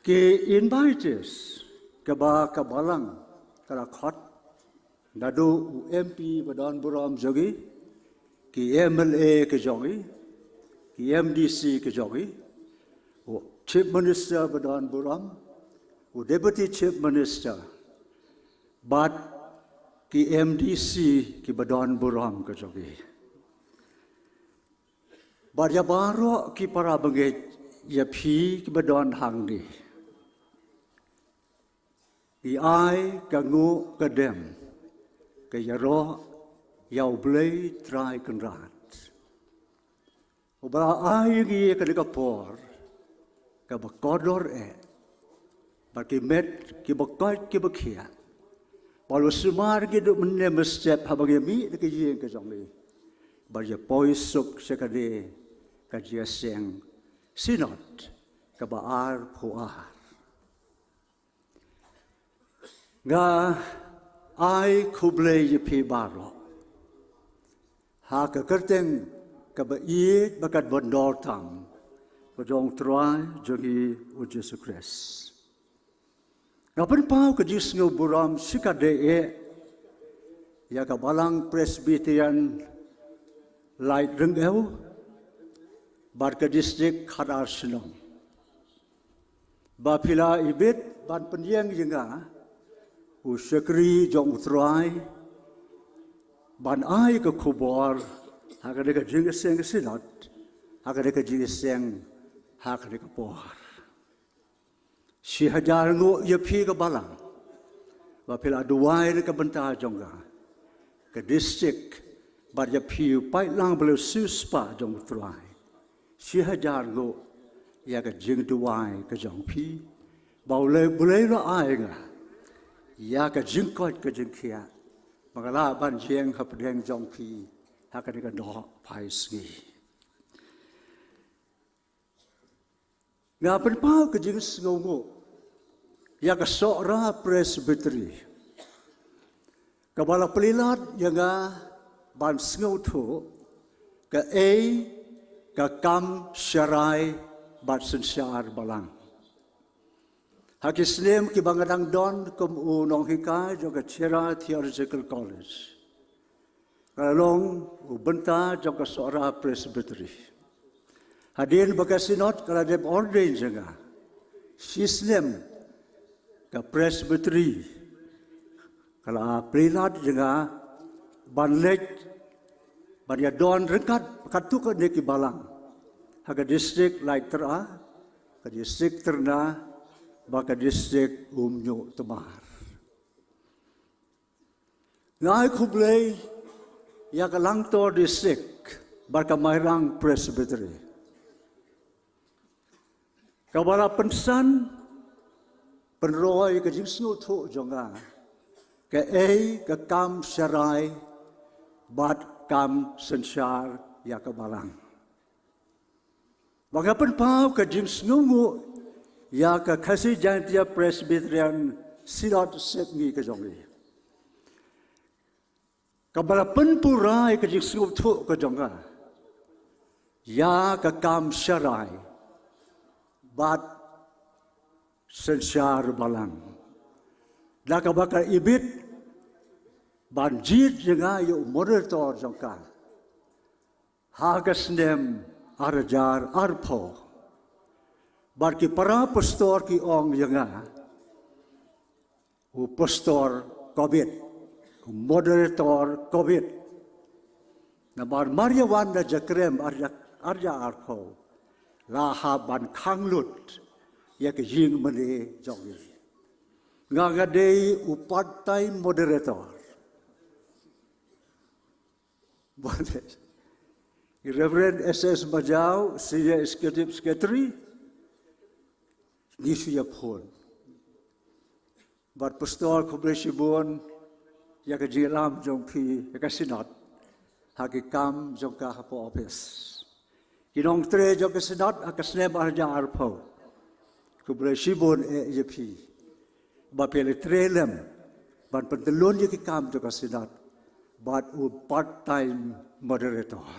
ki invitees kiba ka Balang ka la khot, naduh u M P ba don burom jong ngi, ki M L A ka jong ngi, ki M D C ka jong ngi, u Chief Minister ba don burom, u Deputy Chief Minister, bad ki M D C kiba don burom ka jong ngi. Bad ïa baroh ki para bangeit, ïa phi kiba don hangne, ngi ai ka nguh ka dem, ka ïaroh ïa U Blei Trai Kynrad, uba la ai ïa ngi kane ka por kaba kordor eh, bad ki met kiba koit kiba khiah, ba la sumar ïa ngi naduh mynne mynstep haba ngi mih na ka ïing ka jong ngi, bad ïa poi suk sha kane ka jingïaseng Synod kaba arphew ar. Nga ai khublei ïa phi baroh ha ka kyrteng kaba ïeit bad kaba ndor tam ka jong U Trai jong ngi U Jisu Khrist. Nga pynpaw ka jingsngew burom shikatdei eh ïa ka Balang Presbyterian Laitryngew bad ka district Khadar Shnong, ba phi la ibit ban pynïeng ïa nga, u shakri jong U Trai, ban ai ka khubor ha kane ka jingïaseng Synod, ha kane ka jingïaseng, ha kane ka por. Shi hajar nguh ïa phi ka Balang, ba phi la duwai na ka bynta jong nga, ka district, bad ïa phi u paidlang ba la siewspah jong U Trai. Shi hajar nguh ïa ka jingduwai ka jong phi, ba U Blei, U Blei u la ai ïa nga ïa ka jingkoit ka jingkhiah, ba nga lah ban ïeng hapdeng jong phi ha kane ka dohphai sngi. Nga pynpaw ka jingsngewnguh ïa ka Sohra Presbytery, kaba la pynlait ïa nga ban sngewthuh kaei ka kam sharai bad synshar Balang. Ha ki snem kiba nga dang don kum u nonghikai jong ka Cherra Theological College, nga la long u bynta jong ka Sohra Presbytery. Hadien ba ka Synod ka la dep ordain ïa nga, shisnem ka Presbytery ka la pynlait ïa nga ban leit, ban ïadon ryngkat katto katne ki balang ka district Laitumkhrah, ka district Tyrna, bad ka district Umñiuhtemar. Nga ai khublei ïa ka Langtor District bad ka Mairang Presbytery, kaba la pynsan pynroi ka jingsngewthuh jong nga kaei ka kam sharai bad kam synshar ïa ka Balang. Ba nga pynpaw ka jingsngewnguh ïa ka Khasi Jaintia Presbyterian Synod Sepngi ka jong ngi, kaba la pynpura ïa ka jingsngewthuh ka jong nga ïa ka kam sharai bad synshar Balang, da kaba ka ibit ban jied ïa nga ïa u moderator jong ka ha ka snem ar hajar arphew. Bad ki para pastor ki ong ïa nga u pastor Covid, u moderator Covid. Namar mar ïa wan na Jakrem ar hajar, ar hajar arphew la hap ban khang lut ïa ka jingmane jong ngi. Nga nga dei u part time moderator. Reverend S S Majaw, Senior Executive Secretary, ngi shu ïa phone. Bad Pastor, khublei shibun ïa ka jingïalam jong phi ïa ka Synod ha ki kam jong ka hapoh office. Ki nongtrei jong ka Synod ha ka snem ar hajar arphew, khublei shibun eh ïa phi ba phi la trei lem ban pyntyllun ïa ki kam jong ka Synod bad u part time moderator.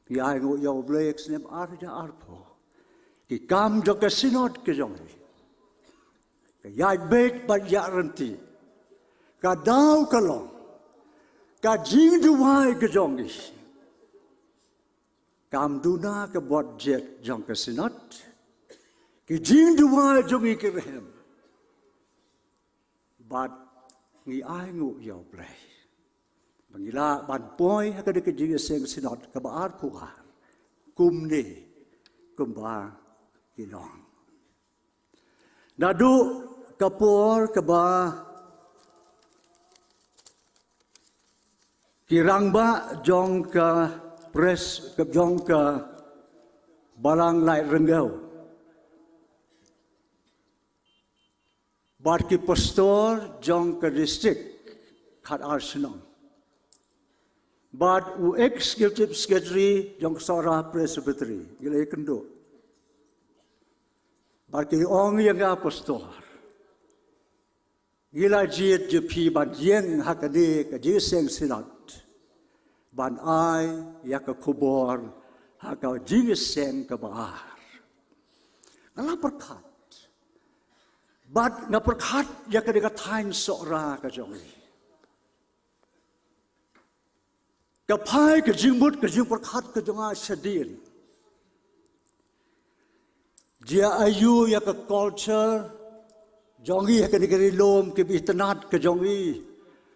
Ngi ainguh ïa U Blei, ka snem ar hajar arphew ki kam jong ka Synod ka jong ngi, ka ïaid beit bad ïaid ryntih, ka daw ka long, ka jingduwai ka jong ngi kam duna ka budget jong ka Synod, ki jingduwai jong ngi ki rhem. Bad ngi ainguh ïa U Blei ba ngi lah ban poi ha kane ka jingïaseng Synod kaba arphew ar kumne kumba ki long. Naduh ka por kaba ki rangbah jong ka pres, ka jong ka Balang Laitryngew bad ki pastor jong ka district khatar shnong bad u executive secretary jong ka Sohra Presbytery, ngi la ïakynduh bad ki ong ïa nga, Pastor, ngi la jied ïa phi ban ïeng ha kane ka jingïaseng Synod ban ai ïa ka khubor ha ka jingïaseng kaba ar. Nga la pyrkhat bad nga pyrkhat ïa kane ka thaiñ Sohra ka jong ngi. Ka phai ka jingmut ka jingpyrkhat ka jong nga shadien, jia aiu ïa ka culture jong ngi ha kane ka ri lum kiba itynnad ka jong ngi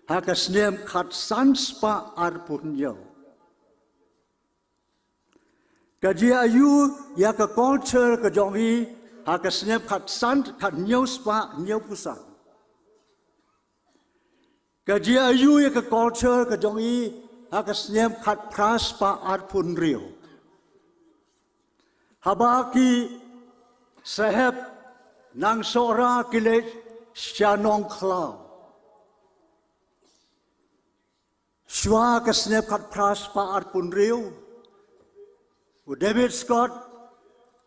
ha ka snem khatsan spah arphew hynñiew? Ka jia aiu ïa ka culture ka jong ngi ha ka snem khatsan, khathynñiew spah hynñiewphew san? Ka jia aiu ïa ka culture ka jong ngi ha ka snem khatphra spah arphew hynriew, haba ki sahep nang Sohra ki leit sha Nongkhlaw? Shuwa ka snem khatphra spah arphew hynriew, u David Scott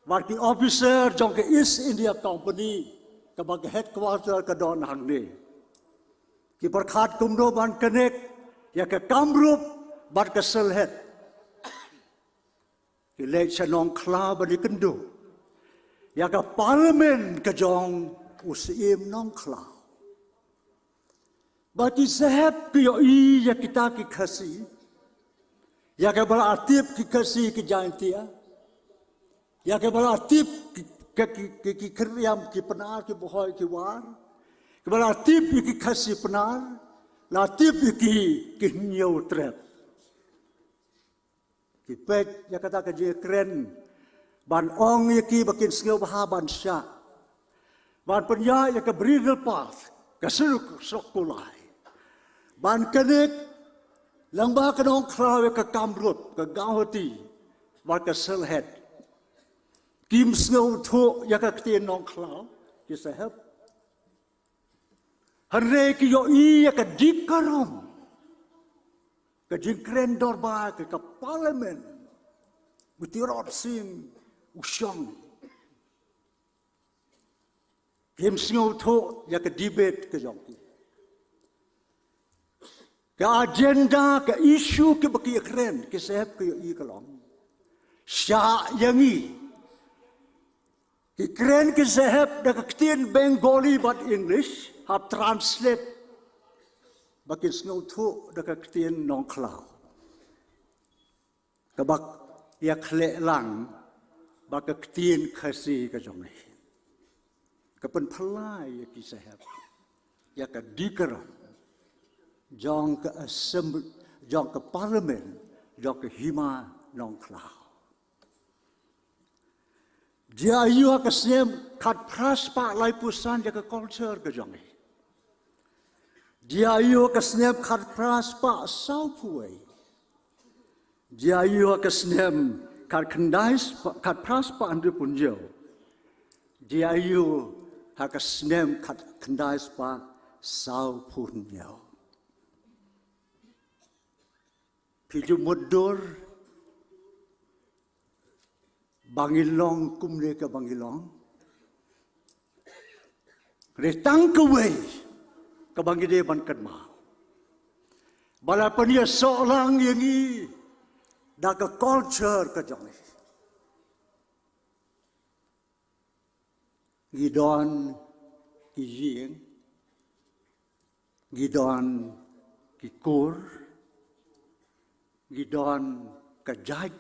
bad ki officer jong ka East India Company kaba ka headquarter ka don hangne, ki pyrkhat kumno ban connect ïa ka Kamrup bad ka Sylhet. Ki leit sha Nongkhlaw ban ïakynduh ïa ka parliament ka jong u Syiem Nongkhlaw. Bad ki sahep ki ïohi ïa kita ki Khasi, ïa kaba la tip ki Khasi ki Jaintia, ïa kaba la tip ki, ki, ki, ki, ki Khriam, ki Pnar, ki Bhoi, ki War, kaba la tip ïa ki Khasi Pnar, la tip ïa ki, ki Hynñiewtrep. Ki peit ïa kata ka jingkren ban ong ïa ki ba kin sngewbha ban shah, ban pynïaid ïa ka bridle path, ka surok surok kulai, ban connect lang bad ka Nongkhlaw ïa ka Kamrup, ka Guwahati bad ka Sylhet. Kim sngewthuh ïa ka ktien Nongkhlaw, ki sahep. Hynrei ki ïohi ïa ka dikarom, ka jingkren dorbar ka, ka Parliament, u Tirot Sing u shong. Kim sngewthuh ïa ka debate ka jong ki, ka agenda, ka issue kiba ki kren, ki sahep ki ïohi ka long, shah ïa ngi. Ki kren ki sahep da ka ktien Bengali bad English, hap translate ba kin sngewthuh da ka ktien Nongkhlaw, kaba ïakhleh lang bad ka ktien Khasi ka jong ngi. Ka pynphylla ïa ki sahep ïa ka dikarom jong ka assembly, jong ka Parliament, jong ka hima Nongkhlaw. Jia aiu ha ka snem khatphra spah laiphew san ïa ka culture ka jong ngi? Jia aiu ha ka snem khatphra spah sawphew wei? Jia aiu ha ka snem khatkhyndai spah, khatphra spah hynriewphew hynñiew? Jia aiu ha ka snem khatkhyndai spah sawphew hynñiew? Phi ju mutdur ba ngi long kumne kaba ngi long? Hynrei tang kawei kaba ngi dei ban kynmaw, ba la pynïasoh lang ïa ngi da ka culture ka jong ngi. Ngi don ki ïing, ngi don ki kur, ngi don ka jait,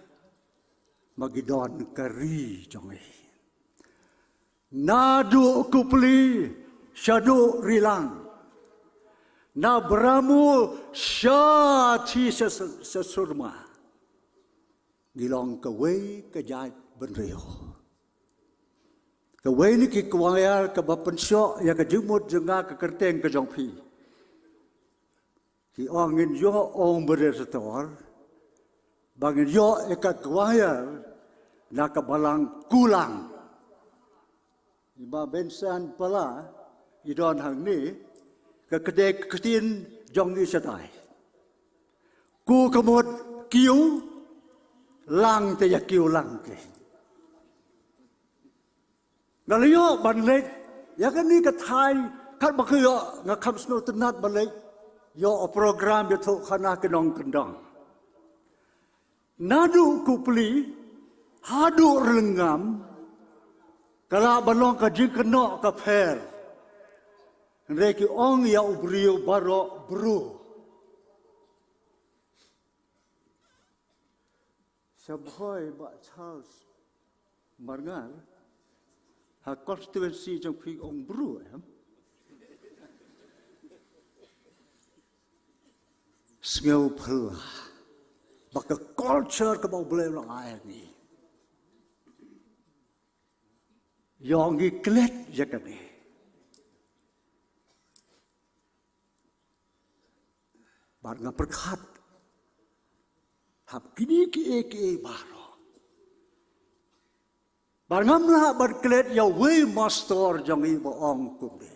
ma ngi don ka ri jong ngi. Naduh Kupli shaduh Rilang, na Bramu shathie sha, sha Surma, ngi long kawei ka jaitbynriew. Kawei na ki choir kaba pynshoh ïa ka jingmut jong nga, ka kyrteng ka jong phi, ki ong ngin ïoh, ong moderator, ba ngin ïoh ïa ka choir na ka balang Kulang. I Ma Benson Pala i don hangne, ka kdei ka ktien jong ngi shatai. Ku ka mut kiew, lang te ïa kiew lang ki. Nga la ïoh ban leit ïa kane ka thaiñ, katba ka ïoh nga kham sngewtynnat ban leit ïoh program ïathuhkhana ki nongkyndong. Naduh Kupli haduh Rynngam ka lah ban long ka jingkynnoh ka pher. Hynrei ki ong ïa u briew baroh bru. Sha Bhoi Bah Charles Marngar, ha constituency jong phi ong bru em? Sngewphylla ba ka culture kaba U Blei u la ai ha ngi, ïoh ngi klet ïa kane. Bad nga pyrkhat, hap kine kiei kiei baroh, bad ngam lah ban klet ïa uwei mastor jong ngi ba ong kumne: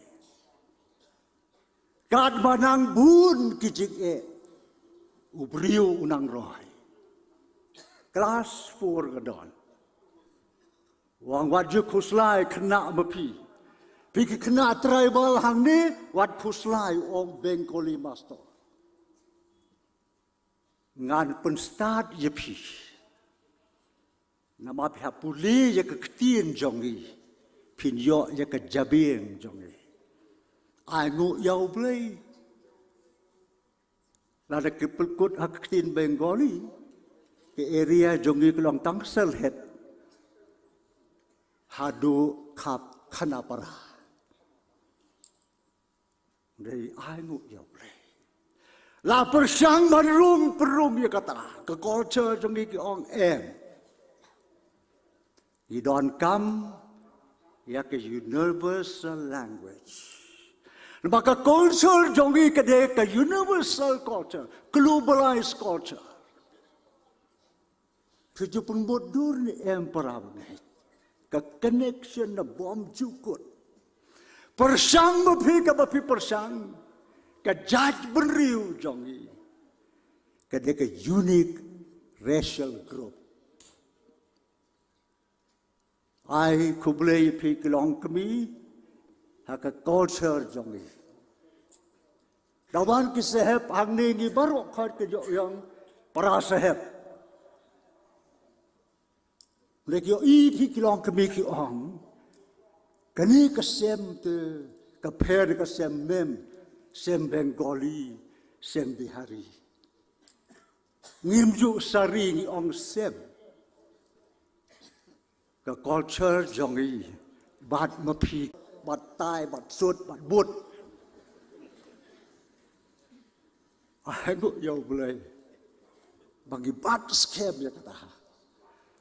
Katba nang bun ki jingeh, u briew u nang roi. Class four ka don. U ong wat ju khuslai khynnah ma phi. Phi ki khynnah tribal hangne, wat khuslai, u ong Bengali mastor. Ngan pynstad ïa phi. Namar phi hap pule ïa ka ktien jong ngi, phin ïoh ïa ka jabieng jong ngi. Ai nguh ïa U Blei. Lada ki pynkut ha ka ktien Bengali, ka area jong ngi ka long tang Sylhet haduh khap Khanapara. Dei ai nguh ïa U Blei. La pyrshang ban rung pyrung ïa kata, ka culture jong ngi ki ong em. Ngi donkam ïa ka universal language. Namar ka culture jong ngi ka dei ka universal culture, globalized culture. Phi ju pynbud dur ne em para bangeit? Ka connection na bym ju kut. Pyrshang ma phi kaba phi pyrshang, ka jaitbynriew jong ngi ka dei ka unique racial group. Ai khublei ïa phi ki longkmie ha ka culture jong ngi. Da wan ki sahep hangne ngi baroh khot ki jong para sahep. Lek ïohi phi ki longkmie ki ong, kane ka sem te ka pher ka sem mem, sem Bengali, sem Bihari. Ngim ju sari ngi ong sem. Ka culture jong ngi, bat ma phi, bat tai, bat sut, bat but. Ai ngu ïa U Blei ba ngi bat skhem ïa kata,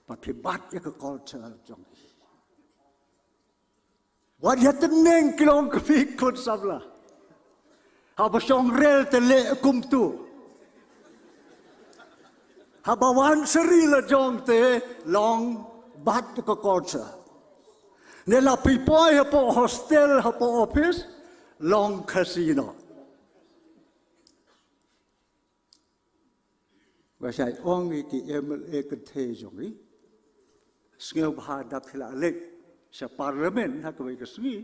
ba phi bat ïa ka culture jong ngi. Wat ïa tneng ki longkmie khun samla. Haba shong rel te leh kumtu. Haba wan sha ri la jong te long bat ka culture. Ne la phi poi hapoh hostel, hapoh office, long Khasi noh. Ba shai ong ïa ki M L A kynthei jong ngi, sngewbha da phi la leit sha parliament ha kawei ka sngi,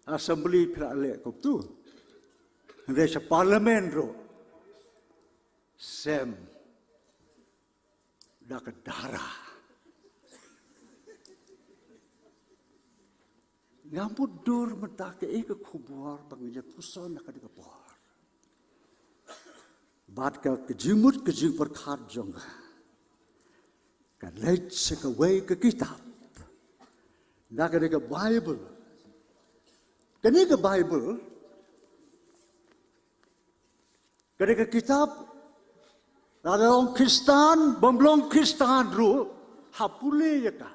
assembly phi la leit kumtu. Hynrei sha parliament ruh sem da ka dara. Ngam mutdur mynta kaei ka khubor ba ngi ïa puson ha kane ka por. Bad ka, ka jingmut ka jingpyrkhat jong nga ka leit sha kawei ka kitab. Na kane ka Bible. Kane ka Bible, kane ka kitab, lada long Khristan, bym long Khristan ruh, ha pule ïa ka.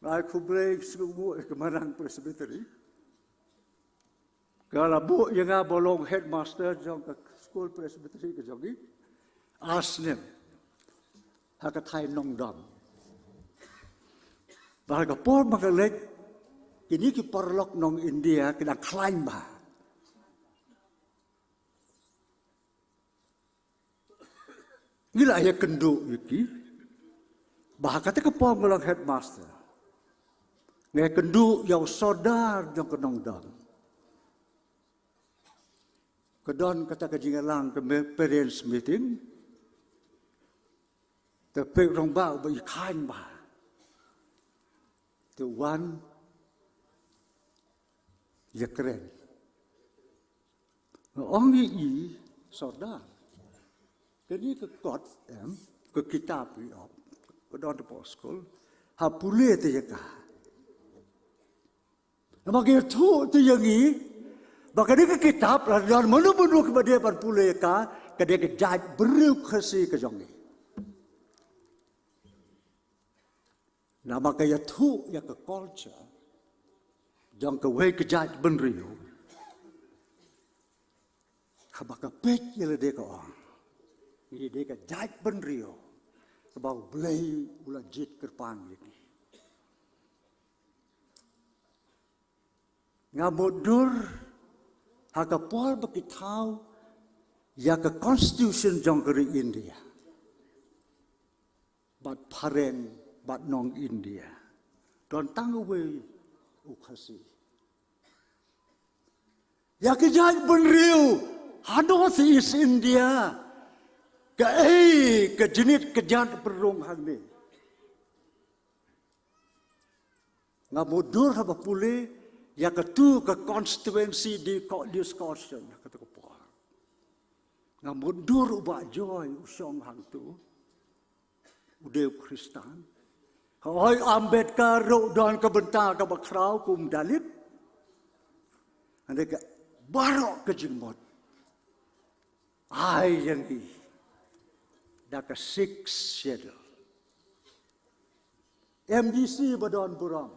Ai khublei sngewbha ïa ka Marang Presbytery. Ka la buh ïa nga ba long headmaster jong ka skul Presbytery ka jong ngi. Ar snem. Ha ka thaiñ Nongdom. Ba ka por ba nga leit, kine ki paralok nong India ki dang khlaiñ bha. Ngi la ïakynduh ïa ki ba ha kata ka por nga long headmaster. Nga ïakynduh ïa u sordar jong ka Nongdom. Ka don kata ka jingïalang ka me-, parents meeting. Te peit rangbah ba i khlaiñ bha. Te wan ïakren. Nga ong ïa i sordar, kane ka kot, em, ka kitab i ong, ka don hapoh skul, ha pule te ïa ka. Namar ka ïathuh te ïa ngi ba kane ka kitab, la don mano mano kaba dei ban pule ïa ka, ka dei ka jaitbynriew Khasi ka jong ngi. Namar ka ïathuh ïa ka culture jong kawei ka jaitbynriew. Kaba ka peit ïa lade ka ong, ngi dei ka jaitbynriew kaba U Blei u la jied kyrpang ïa ngi. Nga mutdur ha ka por ba ki thaw ïa ka constitution jong ka ri India. Bad phareng, bad nong India. Don tang uwei u Khasi. Ïa ki jaitbynriew ha North East India, kaei ka jingit ka jait pynrung hangne? Nga mutdur haba pule ïa katu ka constituency di ko-, discussion ha katu ka por. Nga mutdur u Bah Joy u shong hangtu. U dei u Khristan. Hooid, Ambedkar ruh u don ka bynta kaba khraw kum Dalit. Hynrei ka Baroh ka jingmut ai ïa ngi da ka Sixth Schedule. M D C ba don burom,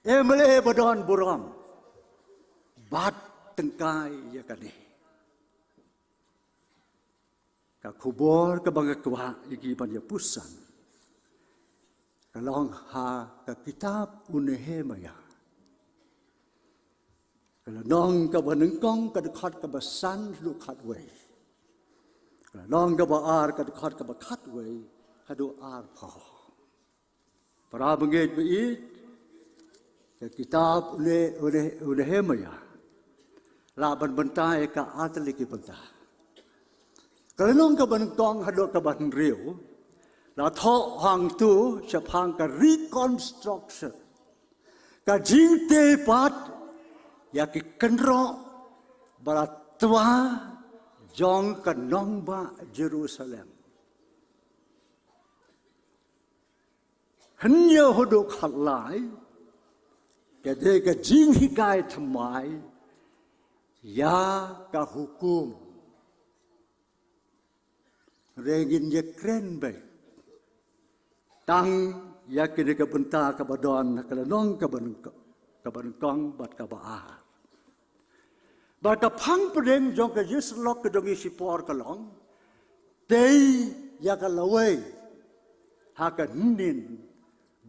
M L A ba don burom, bad tyngkai ïa kane. Ka khubor kaba nga kwah ïa ki ban ïa puson ka long ha ka kitab u Nehemiah, ka lynnong kaba nyngkong, ka dkhot kaba san haduh khatwei, ka lynnong kaba ar, ka dkhot kaba khatwei haduh arphew. Para bangeit ba ïeit, ka kitab u Ne-, u Ne-, u Nehemiah la ban bynta ïa ka artylli ki bynta. Ka lynnong kaba nyngkong haduh kaba hynriew la thoh hangto shaphang ka reconstruction, ka jingtei pat ïa ki kynroh ba la twa jong ka nongbah Jerusalem. Hynñiew haduh khatlai ka dei ka jinghikai thymmai ïa ka hukum. Hynrei ngin ïa kren beit tang ïa kine ki bynta kaba don ha ka lynnong kaba nyngkong, kaba nyngkong bad kaba ar. Bad ka phang pdeng jong ka ïingsyllok ka jong ngi shipor ka long, tei ïa ka lawei ha ka hynnin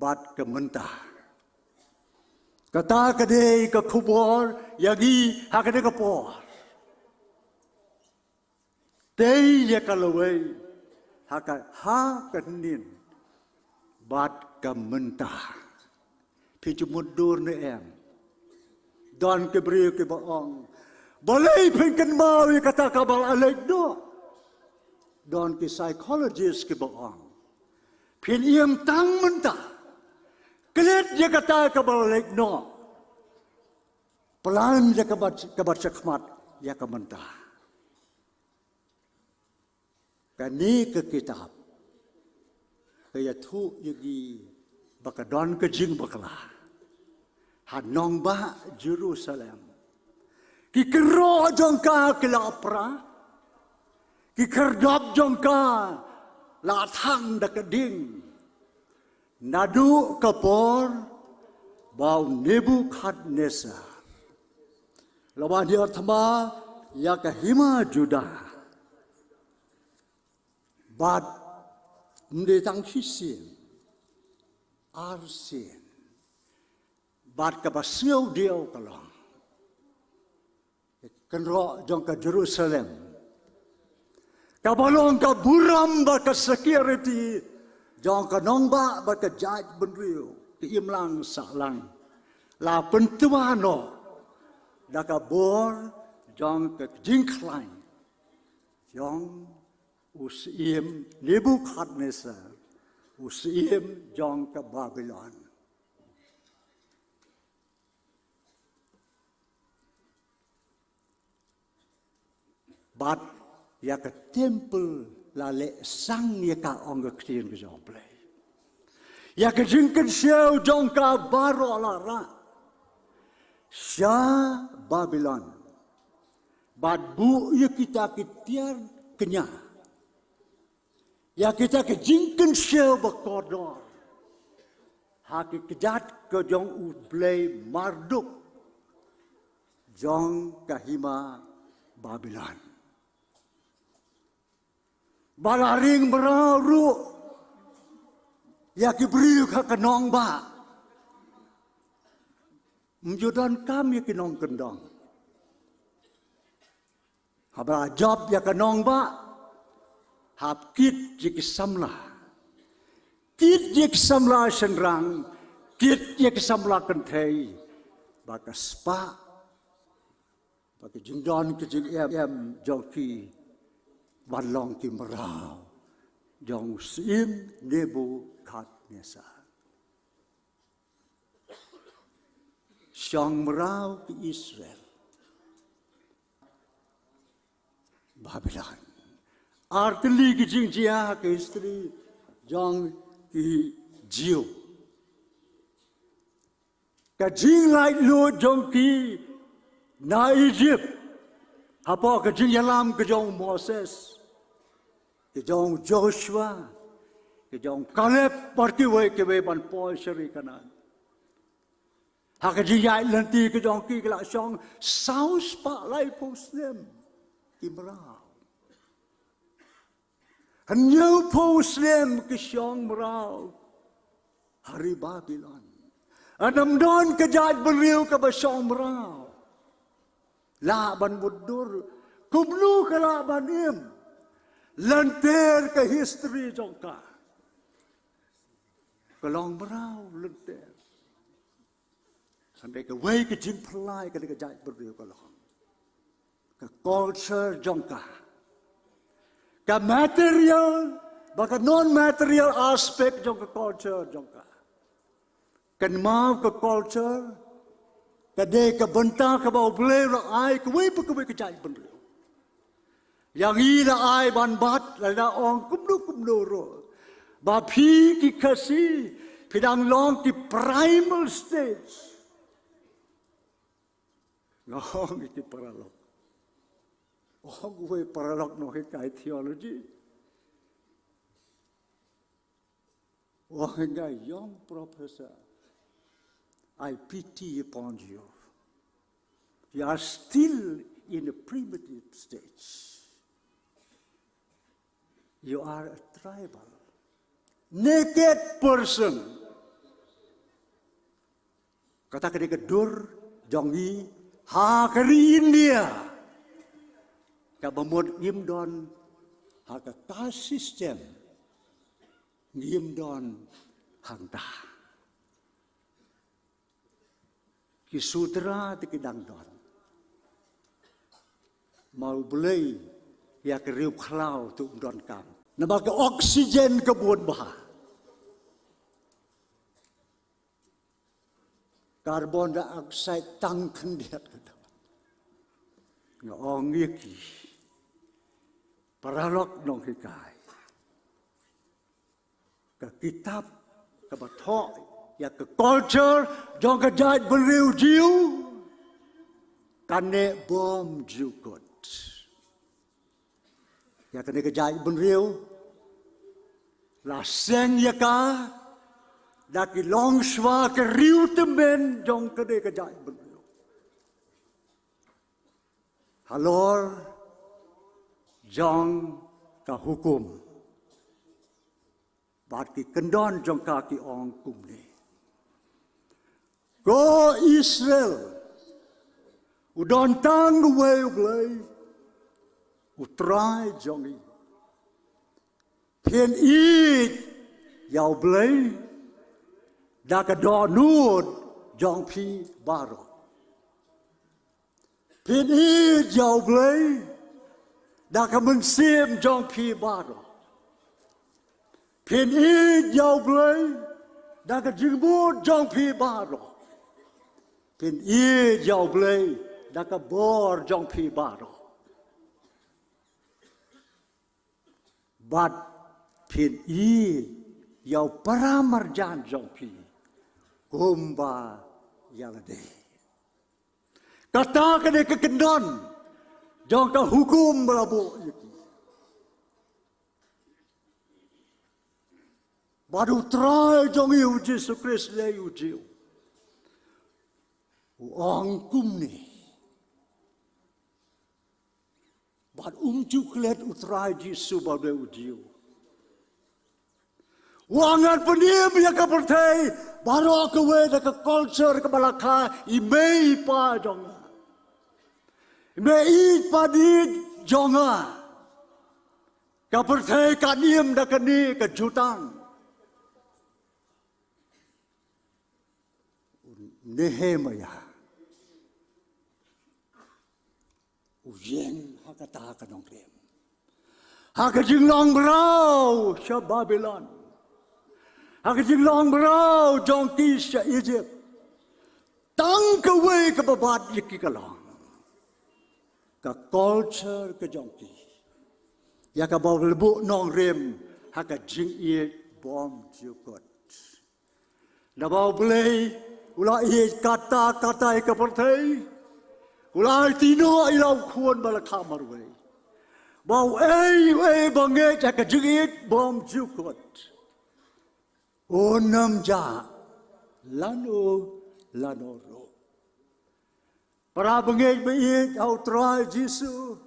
bad ka mynta. Kata ka dei ka khubor ïa ngi ha kane ka por. Tei ïa ka lawei ha ka, ha ka hynnin bad ka mynta. Phi ju mutdur ne em? Don ki briew kiba ong, balei phin kynmaw ïa kata kaba la leit noh? Don ki psychologist kiba ong, phin ïam tang mynta, klet ïa kata kaba la leit noh, plan ïa kaba, kaba shakhmat ïa ka mynta. Kane ka kitab ka ïathuh ïa ngi ba ka don ka jingbakla ha nongbah Jerusalem. Ki kynroh jong ka ki la pra, ki khyrdop jong ka la thang da ka ding. Naduh ka por ba u Nebukhadnessar la wan ïa thma ïa ka hima Judah. Bad ym dei tang shisien, arsien. Bad kaba sngewdiaw ka long, kynroh jong ka Jerusalem, kaba long ka burom bad ka security jong ka nongbah bad ka jaitbynriew, ka imlang sahlang, la pyntwa noh da ka bor jong ka jingkhlaiñ jong u syiem Nebukhadnessar, u syiem jong ka Babilon. Bad ïa ka temple la leh sang ïa ka, ong ka ktien ka jong U Blei. Ïa ka jingkynshew jong ka baroh la rah sha Babilon. Bad buh ïa kita ki tiar kñia, ïa kita ki jingkynshew ba kordor ha ki kjat ka jong u blei Marduk jong ka hima Babilon. Ba la ring mraw ruh ïa ki briew ha ka nongbah. Ym ju donkam ïa ki nongkyndong. Haba la jop ïa ka nongbah, hap kit ïa ki samla. Kit ïa ki samla shynrang, kit ïa ki samla kynthei, ba ka spah bad ki jingdon ki jingem jong ki ban long ki mraw jong u syiem Nebukhadnessar. Shong mraw ki Israel, Babilon. Artylli ki jingjia ha ka history jong ki Jiw. Ka jinglaitluid jong ki Na Egypt, hapoh ka jingïalam ka jong Moses, ka jong Joshua, ka jong Caleb, bad kiwei kiwei ban poi sha ri Kanaan. Ha ka jingïaid lynti ka jong ki, ki la shong saw spah laiphew snem ki mraw. Hynñiewphew snem ki shong mraw ha ri Babilon. Ym don ka jaitbynriew kaba shong mraw lah ban mutdur. Kumno ka lah ban im? Lynter ka history jong ka, ka long mraw lynter. Hynrei kawei ka jingpyllait ka dei ka jaitbynriew ka long ka culture jong ka, ka material bad ka non-material aspect jong ka culture jong ka. Kynmaw, ka culture ka dei ka bynta kaba U Blei u la ai kawei pa kawei ka jaitbynriew. Ïa ngi la ai ban bat, la ong kumno kumno ruh ba phi ki Khasi phi dang long ki primal stage. Nga ong ïa ki paralok, ong uwei paralok nonghikai theology, ong ïa nga, "Young professor, I pity upon you. You are still in a primitive stage. You are a tribal, naked person." Kata ka dei ka dur jong ngi ha ka ri India, kaba mut ngim don ha ka caste system, ngim don hangta. Ki sudra te ki dang don. Ma U Blei ïa ka riew khlaw te um donkam. Namar ka oxygen ka bun bha. Carbon dioxide tang khyndiat ka don. Nga ong ïa ki paralok nonghikai, ka kitab kaba thoh ïa ka culture jong ka jaitbynriew Jiw kan neh bymjukut. Ïa kane ka jaitbynriew la seng ïa ka da ki longshuwa ka riew tymmen jong kane ka jaitbynriew halor jong ka hukum. Bad ki kyndon jong ka ki ong kumne: Ko Israel, u don tang uwei U Blei, U Trai jong ngi. Phin ïeit ïa U Blei da ka dohnud jong phi baroh. Phin ïeit ïa U Blei da ka mynsiem jong phi baroh. Phin ïeit ïa U Blei da ka jingmut jong phi baroh. Phin ïeit ïa U Blei da ka bor jong phi baroh. Bad phin ïeit ïa u para marjan jong phi kumba ïa lade. Kata ka dei ka kyndon jong ka hukum ba la buh ïa ki. Bad U Trai jong ngi U Jisu Khrist lei u Jiw u ong kumne. Bad um ju klet U Trai Jisu ba u lei u Jiw. U ong ngan pynim ïa ka pyrthei baroh kawei da ka culture kaba la kha i mei i pa jong nga, i mei i pa dih jong nga. Ka pyrthei kan im da kane ka jutang. Nehemiah u ïeng ha kata ka nongrim, ha ka jinglong mraw sha Babilon, ha ka jinglong mraw jong ki sha Egypt. Tang kawei kaba bat ïa ki ka long ka culture ka jong ki, ïa kaba u la buh nongrim ha ka jingïeit bymjukut. Naba U Blei u la ïeit katta katta ïa ka pyrthei, U la aiti noh ïa la u khun ba la kha marwei, ba uei uei ba ngeit ha ka jingïeit bymjukut un ym jah lano lano ruh. Para bangeit ba ïeit ha U Trai Jisu,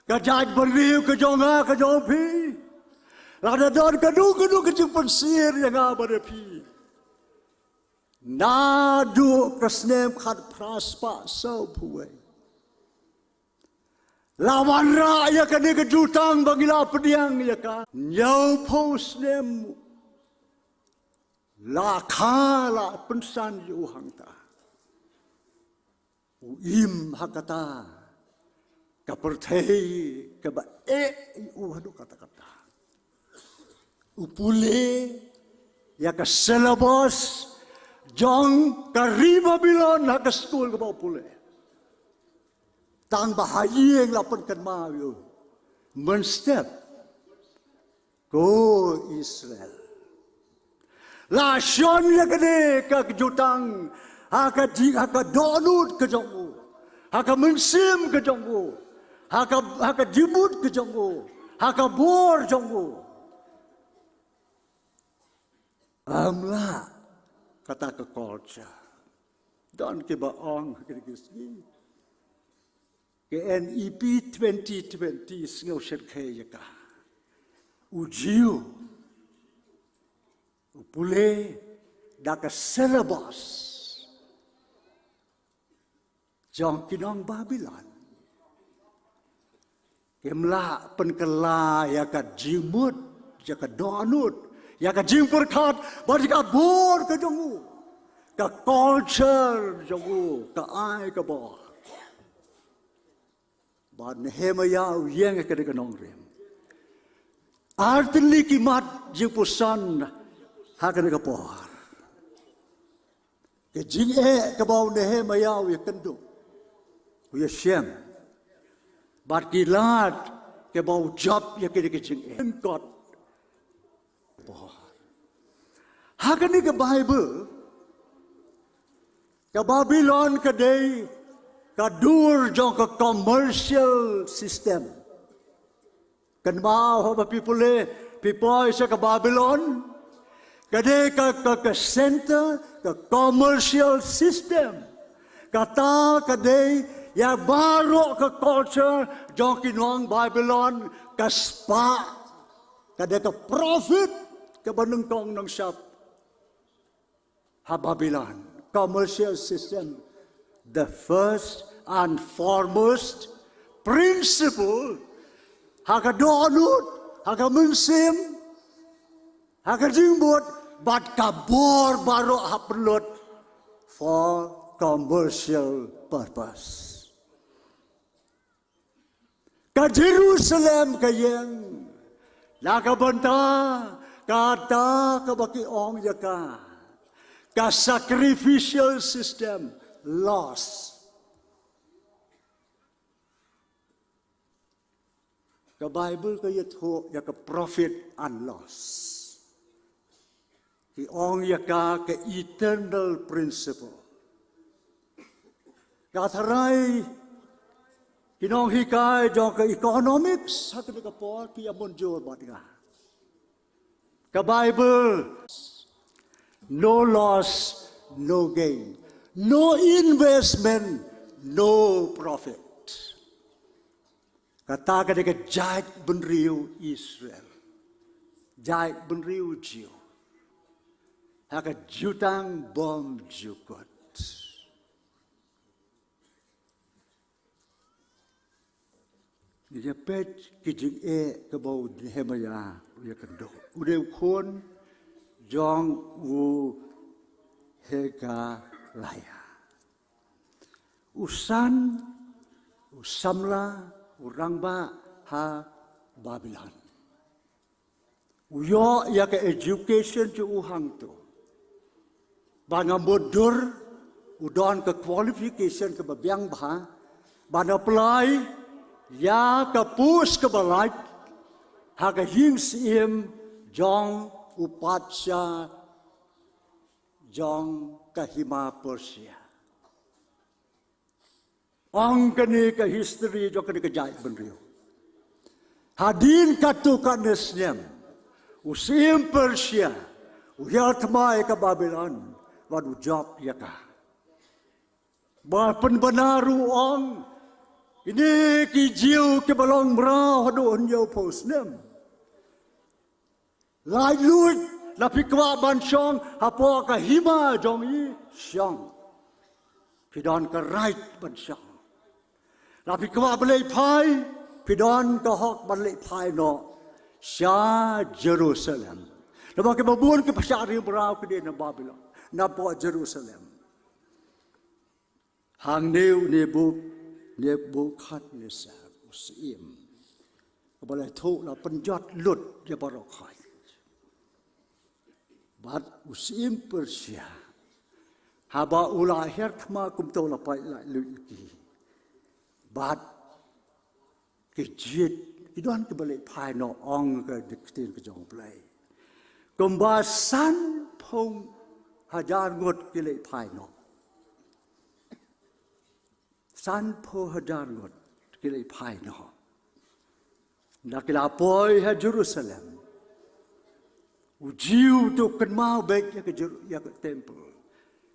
ka jaitbynriew ka jong nga ka jong phi, lada don kano kano ka jingpynsyier ïa nga bad ïa phi, naduh ka snem khatphra spah sawphew wei, la wanrah ïa kane ka jutang ba ngi la pdiang ïa ka, hynñiewphew snem la kha, la pynsan ïa u hangta. U im ha kata ka pyrthei kaba eh ïa u haduh katta katta. U pule ïa ka syllabus jong ka ri Babilon ha ka skul kaba u pule. Tang ba ha ïing la pynkynmaw ïa u mynstep, ko Israel, la shon ïa kane ka jutang ha ka ji, ha ka dohnud ka jong u, ha ka mynsiem ka jong u, ha ka, ha ka jingmut ka jong u, ha ka bor jong u. Ym lah kata ka culture. Don kiba ong ha kine ki sngi, ka N E P twenty twenty, sngew shyrkhei ïa ka. U Jiw u pule da ka syllabus jong ki nong Babilon, kim lah pynkylla ïa ka jingmut, ïa ka dohnud, ïa ka jingpyrkhat bad ïa ka bor ka jong u, ka culture jong u, ka ai ka bor. Bad Nehemiah u ïeng ha kane ka nongrim. Ar tylli ki mat jingpuson ha kane ka por. Ka jingeh kaba u Nehemiah u ïakynduh, u ïashem, bad ki lad kiba u jop ïa kine ki jingeh. Lyngkot por. Ha kane ka Baibl, ka Babilon ka dei ka dur jong ka commercial system. Kynmaw haba phi pule, phi poi sha ka Babilon, ka dei ka, ka, ka center ka commercial system. Kata ka dei ïa baroh ka culture jong ki nong Babilon ka spah. Ka dei ka profit kaba nyngkong nyngshap ha Babilon. Commercial system, the first and foremost principle ha ka dohnud, ha ka mynsiem, ha ka jingmut bad ka bor baroh hap pynlut for commercial purpose. Ka Jerusalem ka ïeng na ka bynta kata kaba ki ong ïa ka, ka sacrificial system, laws. Ka Baibl ka ïathuh ïa ka profit and loss. Ki ong ïa ka ka eternal principle. Ka tharai ki nonghikai jong ka economics ha kane ka por ki ïa mynjur bad nga. Ka Baibl, no loss, no gain. No investment, no profit. Kata ka dei ka jaitbynriew Israel, jaitbynriew Jiw, ha ka jutang bymjukut. Ngi ïa peit ki jingeh kaba u Nehemiah u ïakynduh. U dei u khun jong u Hekalia. U san, u samla, u rangbah ha Babilon. U ïoh ïa ka education jong u hangto. Ba nga mutdur u don ka qualification kaba biang bha ban apply ïa ka post kaba lait ha ka ïing syiem jong u patsha jong ka hima Persia. Ong kane ka history jong kane ka jaitbynriew. Hadien katto katne snem, u syiem Persia u hiar thma ïa ka Babilon, wat u jop ïa ka. Ba pynbna ruh ong, kine ki Jiw kiba long mraw haduh hynñiewphew snem. Laitluid, la phi kwah ban shong hapoh ka hima jong i, shong. Phi don ka right ban shong. La phi kwah ban leit phai, phi don ka hok ban leit phai noh sha Jerusalem. Namar kiba bun ki pyrshah ri mraw ki dei na Babilon, napoh Jerusalem. Hangne u Nebuk-, Nebukadnesar u syiem, kaba la thoh la pynjot lut ïa baroh khoit. Bad u syiem Persia, haba u la hiar thma kumto la pait laitluid ïa ki. Bad ki jied, ki don kiba leit phai noh, ong ka ktien ka jong U Blei. Kumba sanphew hajar ngut ki leit phai noh. Sanphew hajar ngut ki leit phai noh. Da ki la poi ha Jerusalem, u Jiw te u kynmaw beit ïa ka Jer-, ïa ka temple.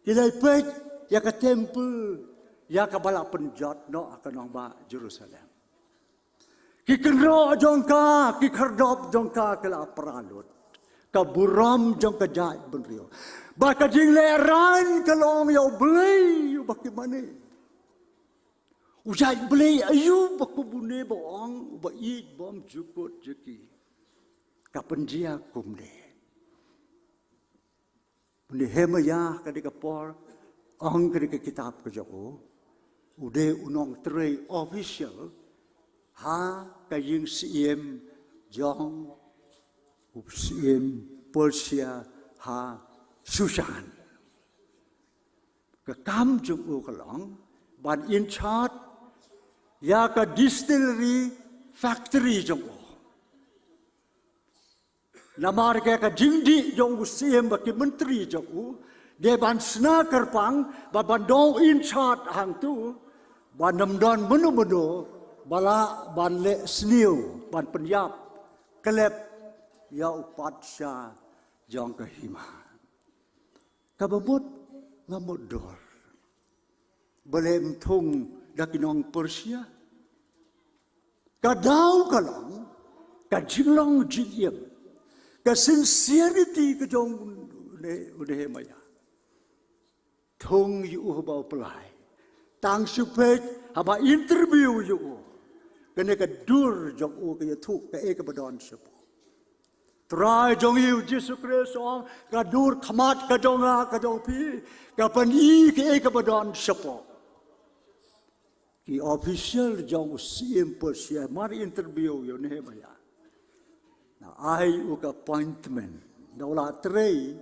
Ki leit peit ïa ka temple, ïa kaba la pynjot noh ha ka nongbah Jerusalem. Ki kynroh jong ka, ki khyrdop jong ka ki la pra lut. Ka burom jong ka jaitbynriew. Bad ka jinglehrain ka long ïa U Blei uba ki mane. U jait Blei aïu ba kumne, ba ong, uba ïeit bymjukut jong ki. Ka pynjia kumne. U Nehemiah ka dei ka por, ong ka dei ka kitab ka jong u, u dei u nongtrei official ha ka ïing syiem jong u syiem Persia ha Shushan. Ka kam jong u ka long ban in charge ïa ka distillery factory jong u. Namar ka, ka jingdih jong u syiem bad ki myntri jong u, dei ban shna kyrpang, bad ban don in charge hangtu, ban ym don mano mano ba lah ban leh sniew, ban pynïap khlem ïa u patsha jong ka hima. Kaba mut nga mutdur. Balei ym thung da ki nong Persia? Ka daw ka long ka jinglong jingim, ka sincerity ka jong u Ne-, u Nehemiah. Thung ïa u haba u pynlait. Tang shu peit haba interview ïa u, kane ka dur jong u ka ïathuh kaei kaba don shapoh. Trai jong ngi u Jisu Khrist u ong, ka dur khmat ka jong nga, ka jong phi, ka pyni kaei kaba don shapoh. Ki official jong u syiem Persia mar interview ïa u Nehemiah, la ai u ka appointment, da u la trei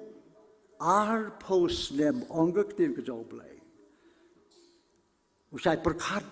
arphew snem, ong ka ktien ka jong U Blei. U shait pyrkhat